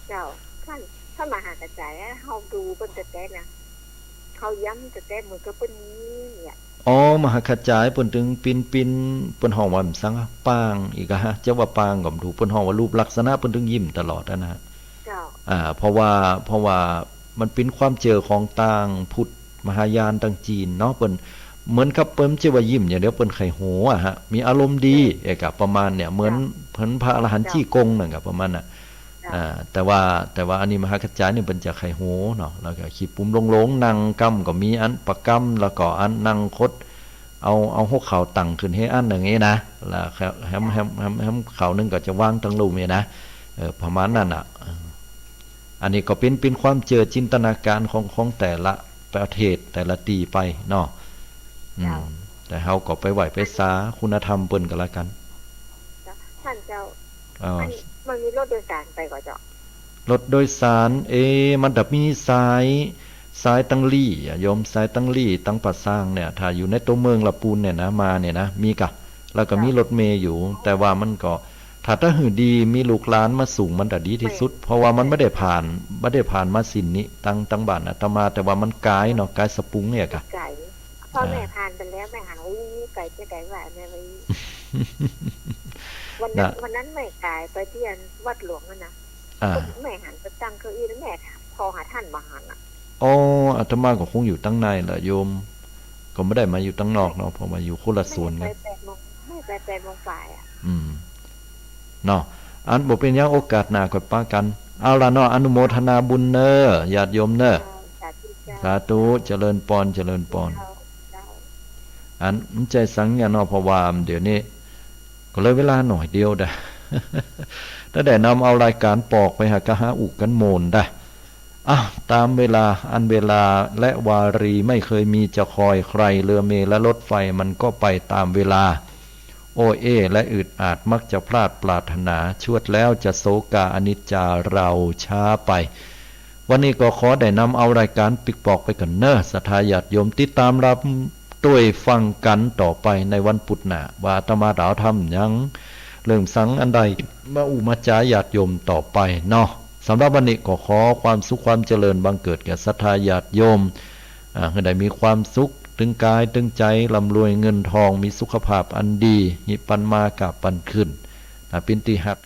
เจ้า ท่าน ท่านมหากระจายอะ เฮาดูเปิ้นแต๊ๆ นะ เฮาย้ำแต๊ๆ เหมือนกับเปิ้นมีเนี่ย อ๋อ มหากระจายเปิ้นตึงปิ้นๆ เปิ้นฮ้องว่าหยังสังอะ ปาง อีกอะฮะ จะว่าปางก็บ่ถูก เปิ้นฮ้องว่ารูปลักษณะ เปิ้นตึงยิ้มตลอดอะนะฮะ เจ้า อ่า เพราะว่า เพราะว่ามันเป๋นความเจื้อของตางพุทธมหายาน ตางจีนเนาะ เปิ้นเหมือนกับเปิ้นจะว่ายิ้มอย่างเดียว เปิ้นใค่หัวอะฮะ มีอารมณ์ดี เออ เอกะ ประมาณเนี่ย เหมือน เจ้า เหมือนพระอรหันต์ เจ้า จี้กงนั่นกะ ประมาณน่ะ เจ้า อ่า แต่ว่า แต่ว่าอันนี้มหากระจายนี่เปิ้นจะใค่หัวเนาะ แล้วก็ขี้ปุ๋มหลงๆ นั่งกำก็มีอันประกำ แล้วก็อันนั่งคด เอา เอาหัวเข่าตั้งขึ้นหื้ออันอย่างงี้นะ แล้วแฮม แฮม แฮม แฮมเข่านึ่งก็จะวางตังลุ่มนี่นะ เออ ประมาณนั้นน่ะ เออ อันนี้ก็เป๋น เป๋นความเจื้อจินตนาการของ ของแต่ละประเทศแต่ละตี้ไปเนาะ อืม เจ้า แต่เฮาก็ไปไหว้ไปสาคุณธรรมเปิ้นก็แล้วกั๋น เจ้า ท่านเจ้า เอ่อ อันมันมีรถโดยสารไปก่อเจ้า รถโดยสาร เอ๊ะ มันจะมีสาย สายตังลี่อะโยม สายตังลี่ ตังป่าซางเนี่ย ถ้าอยู่ในตั๋วเมืองละปูนเนี่ยนะ มาเนี่ยนะ มีกะ แล้วก็มีรถเมล์อยู่ แต่ว่ามันก็ ถ้า ถ้าหื้อดี มีลูกหลานมาส่งมันจะดีตี้สุด เพราะว่ามันบ่ได้ผ่าน บ่ได้ผ่านมาสิ้นนี้ ตัง ตังบ้านอาตมา แต่ว่ามันก๋ายเนาะ ก๋ายสะปุงเนี่ยกะ ไก๋ พ่อแม่ผ่านไปแล้ว แม่หัน อู้ ไก๋จะไก๋ว่าแม่ว่า วันนั้น น่ะ วันนั้นแม่ก๋ายไปตี้อันวัดหลวงนั่นนะ อ่า แม่หันไปตั้งเก้าอี้แล้วแม่โทรหาท่านบ่หันอะ อ๋อ อาตมาก็คงอยู่ตังในแหละโยม ก็บ่ได้มาอยู่ตังนอกเนาะ เพราะว่าอยู่คนละส่วนกั๋น แม่ไปแปดโมง แม่ไปแปดโมงปลายอะ อืม เนาะ อันบ่เป๋นหยัง โอกาสหน้าค่อยปะกั๋น เอาล่ะเนาะ อนุโมทนาบุญเน่อ ญาติโยมเน่อ เจ้า สาธุเจ้า สาธุ เจริญปอน เจริญปอน เจ้า เจ้า อัน มันใจ้สังเนี่ยเนาะ เพราะว่าเดี๋ยวนี้ ก็เหลือเวลาหน่อยเดียวดะ ถ้าได้นำเอารายก๋านปอกไปหากะหาอุกันโมนดะ อ้าว ตามเวลา อันเวลาและวารีไม่เคยมีจะคอยใคร เรือเมล์และรถไฟมันก็ไปตามเวลา โอเอและอืดอาดมักจะพลาดปรารถนา ชวดแล้วจะโศกาอนิจจาเราช้าไป วันนี้ก็ขอได้นำเอารายก๋านปิ๊กปอกไปก่อนเน่อ ศรัทธาญาติโยมติดต๋ามรับ ตวยฟังกั๋นต่อไปในวันพุธหน้า ว่าอาตมาจะเอาธรรมหยัง เรื่องสังอันใด มาอู้มาจ๋าญาติโยมต่อไปเนาะ สำหรับวันนี้ก็ขอความสุขความเจริญบังเกิดแก่ศรัทธาญาติโยม อ่า หื้อได้มีความสุขตึงก๋ายตึงใจ๋ ร่ำรวยเงินทอง มีสุขภาพอันดี หิปันมากาปันขึ้น น่าเป๋นตี้ฮัก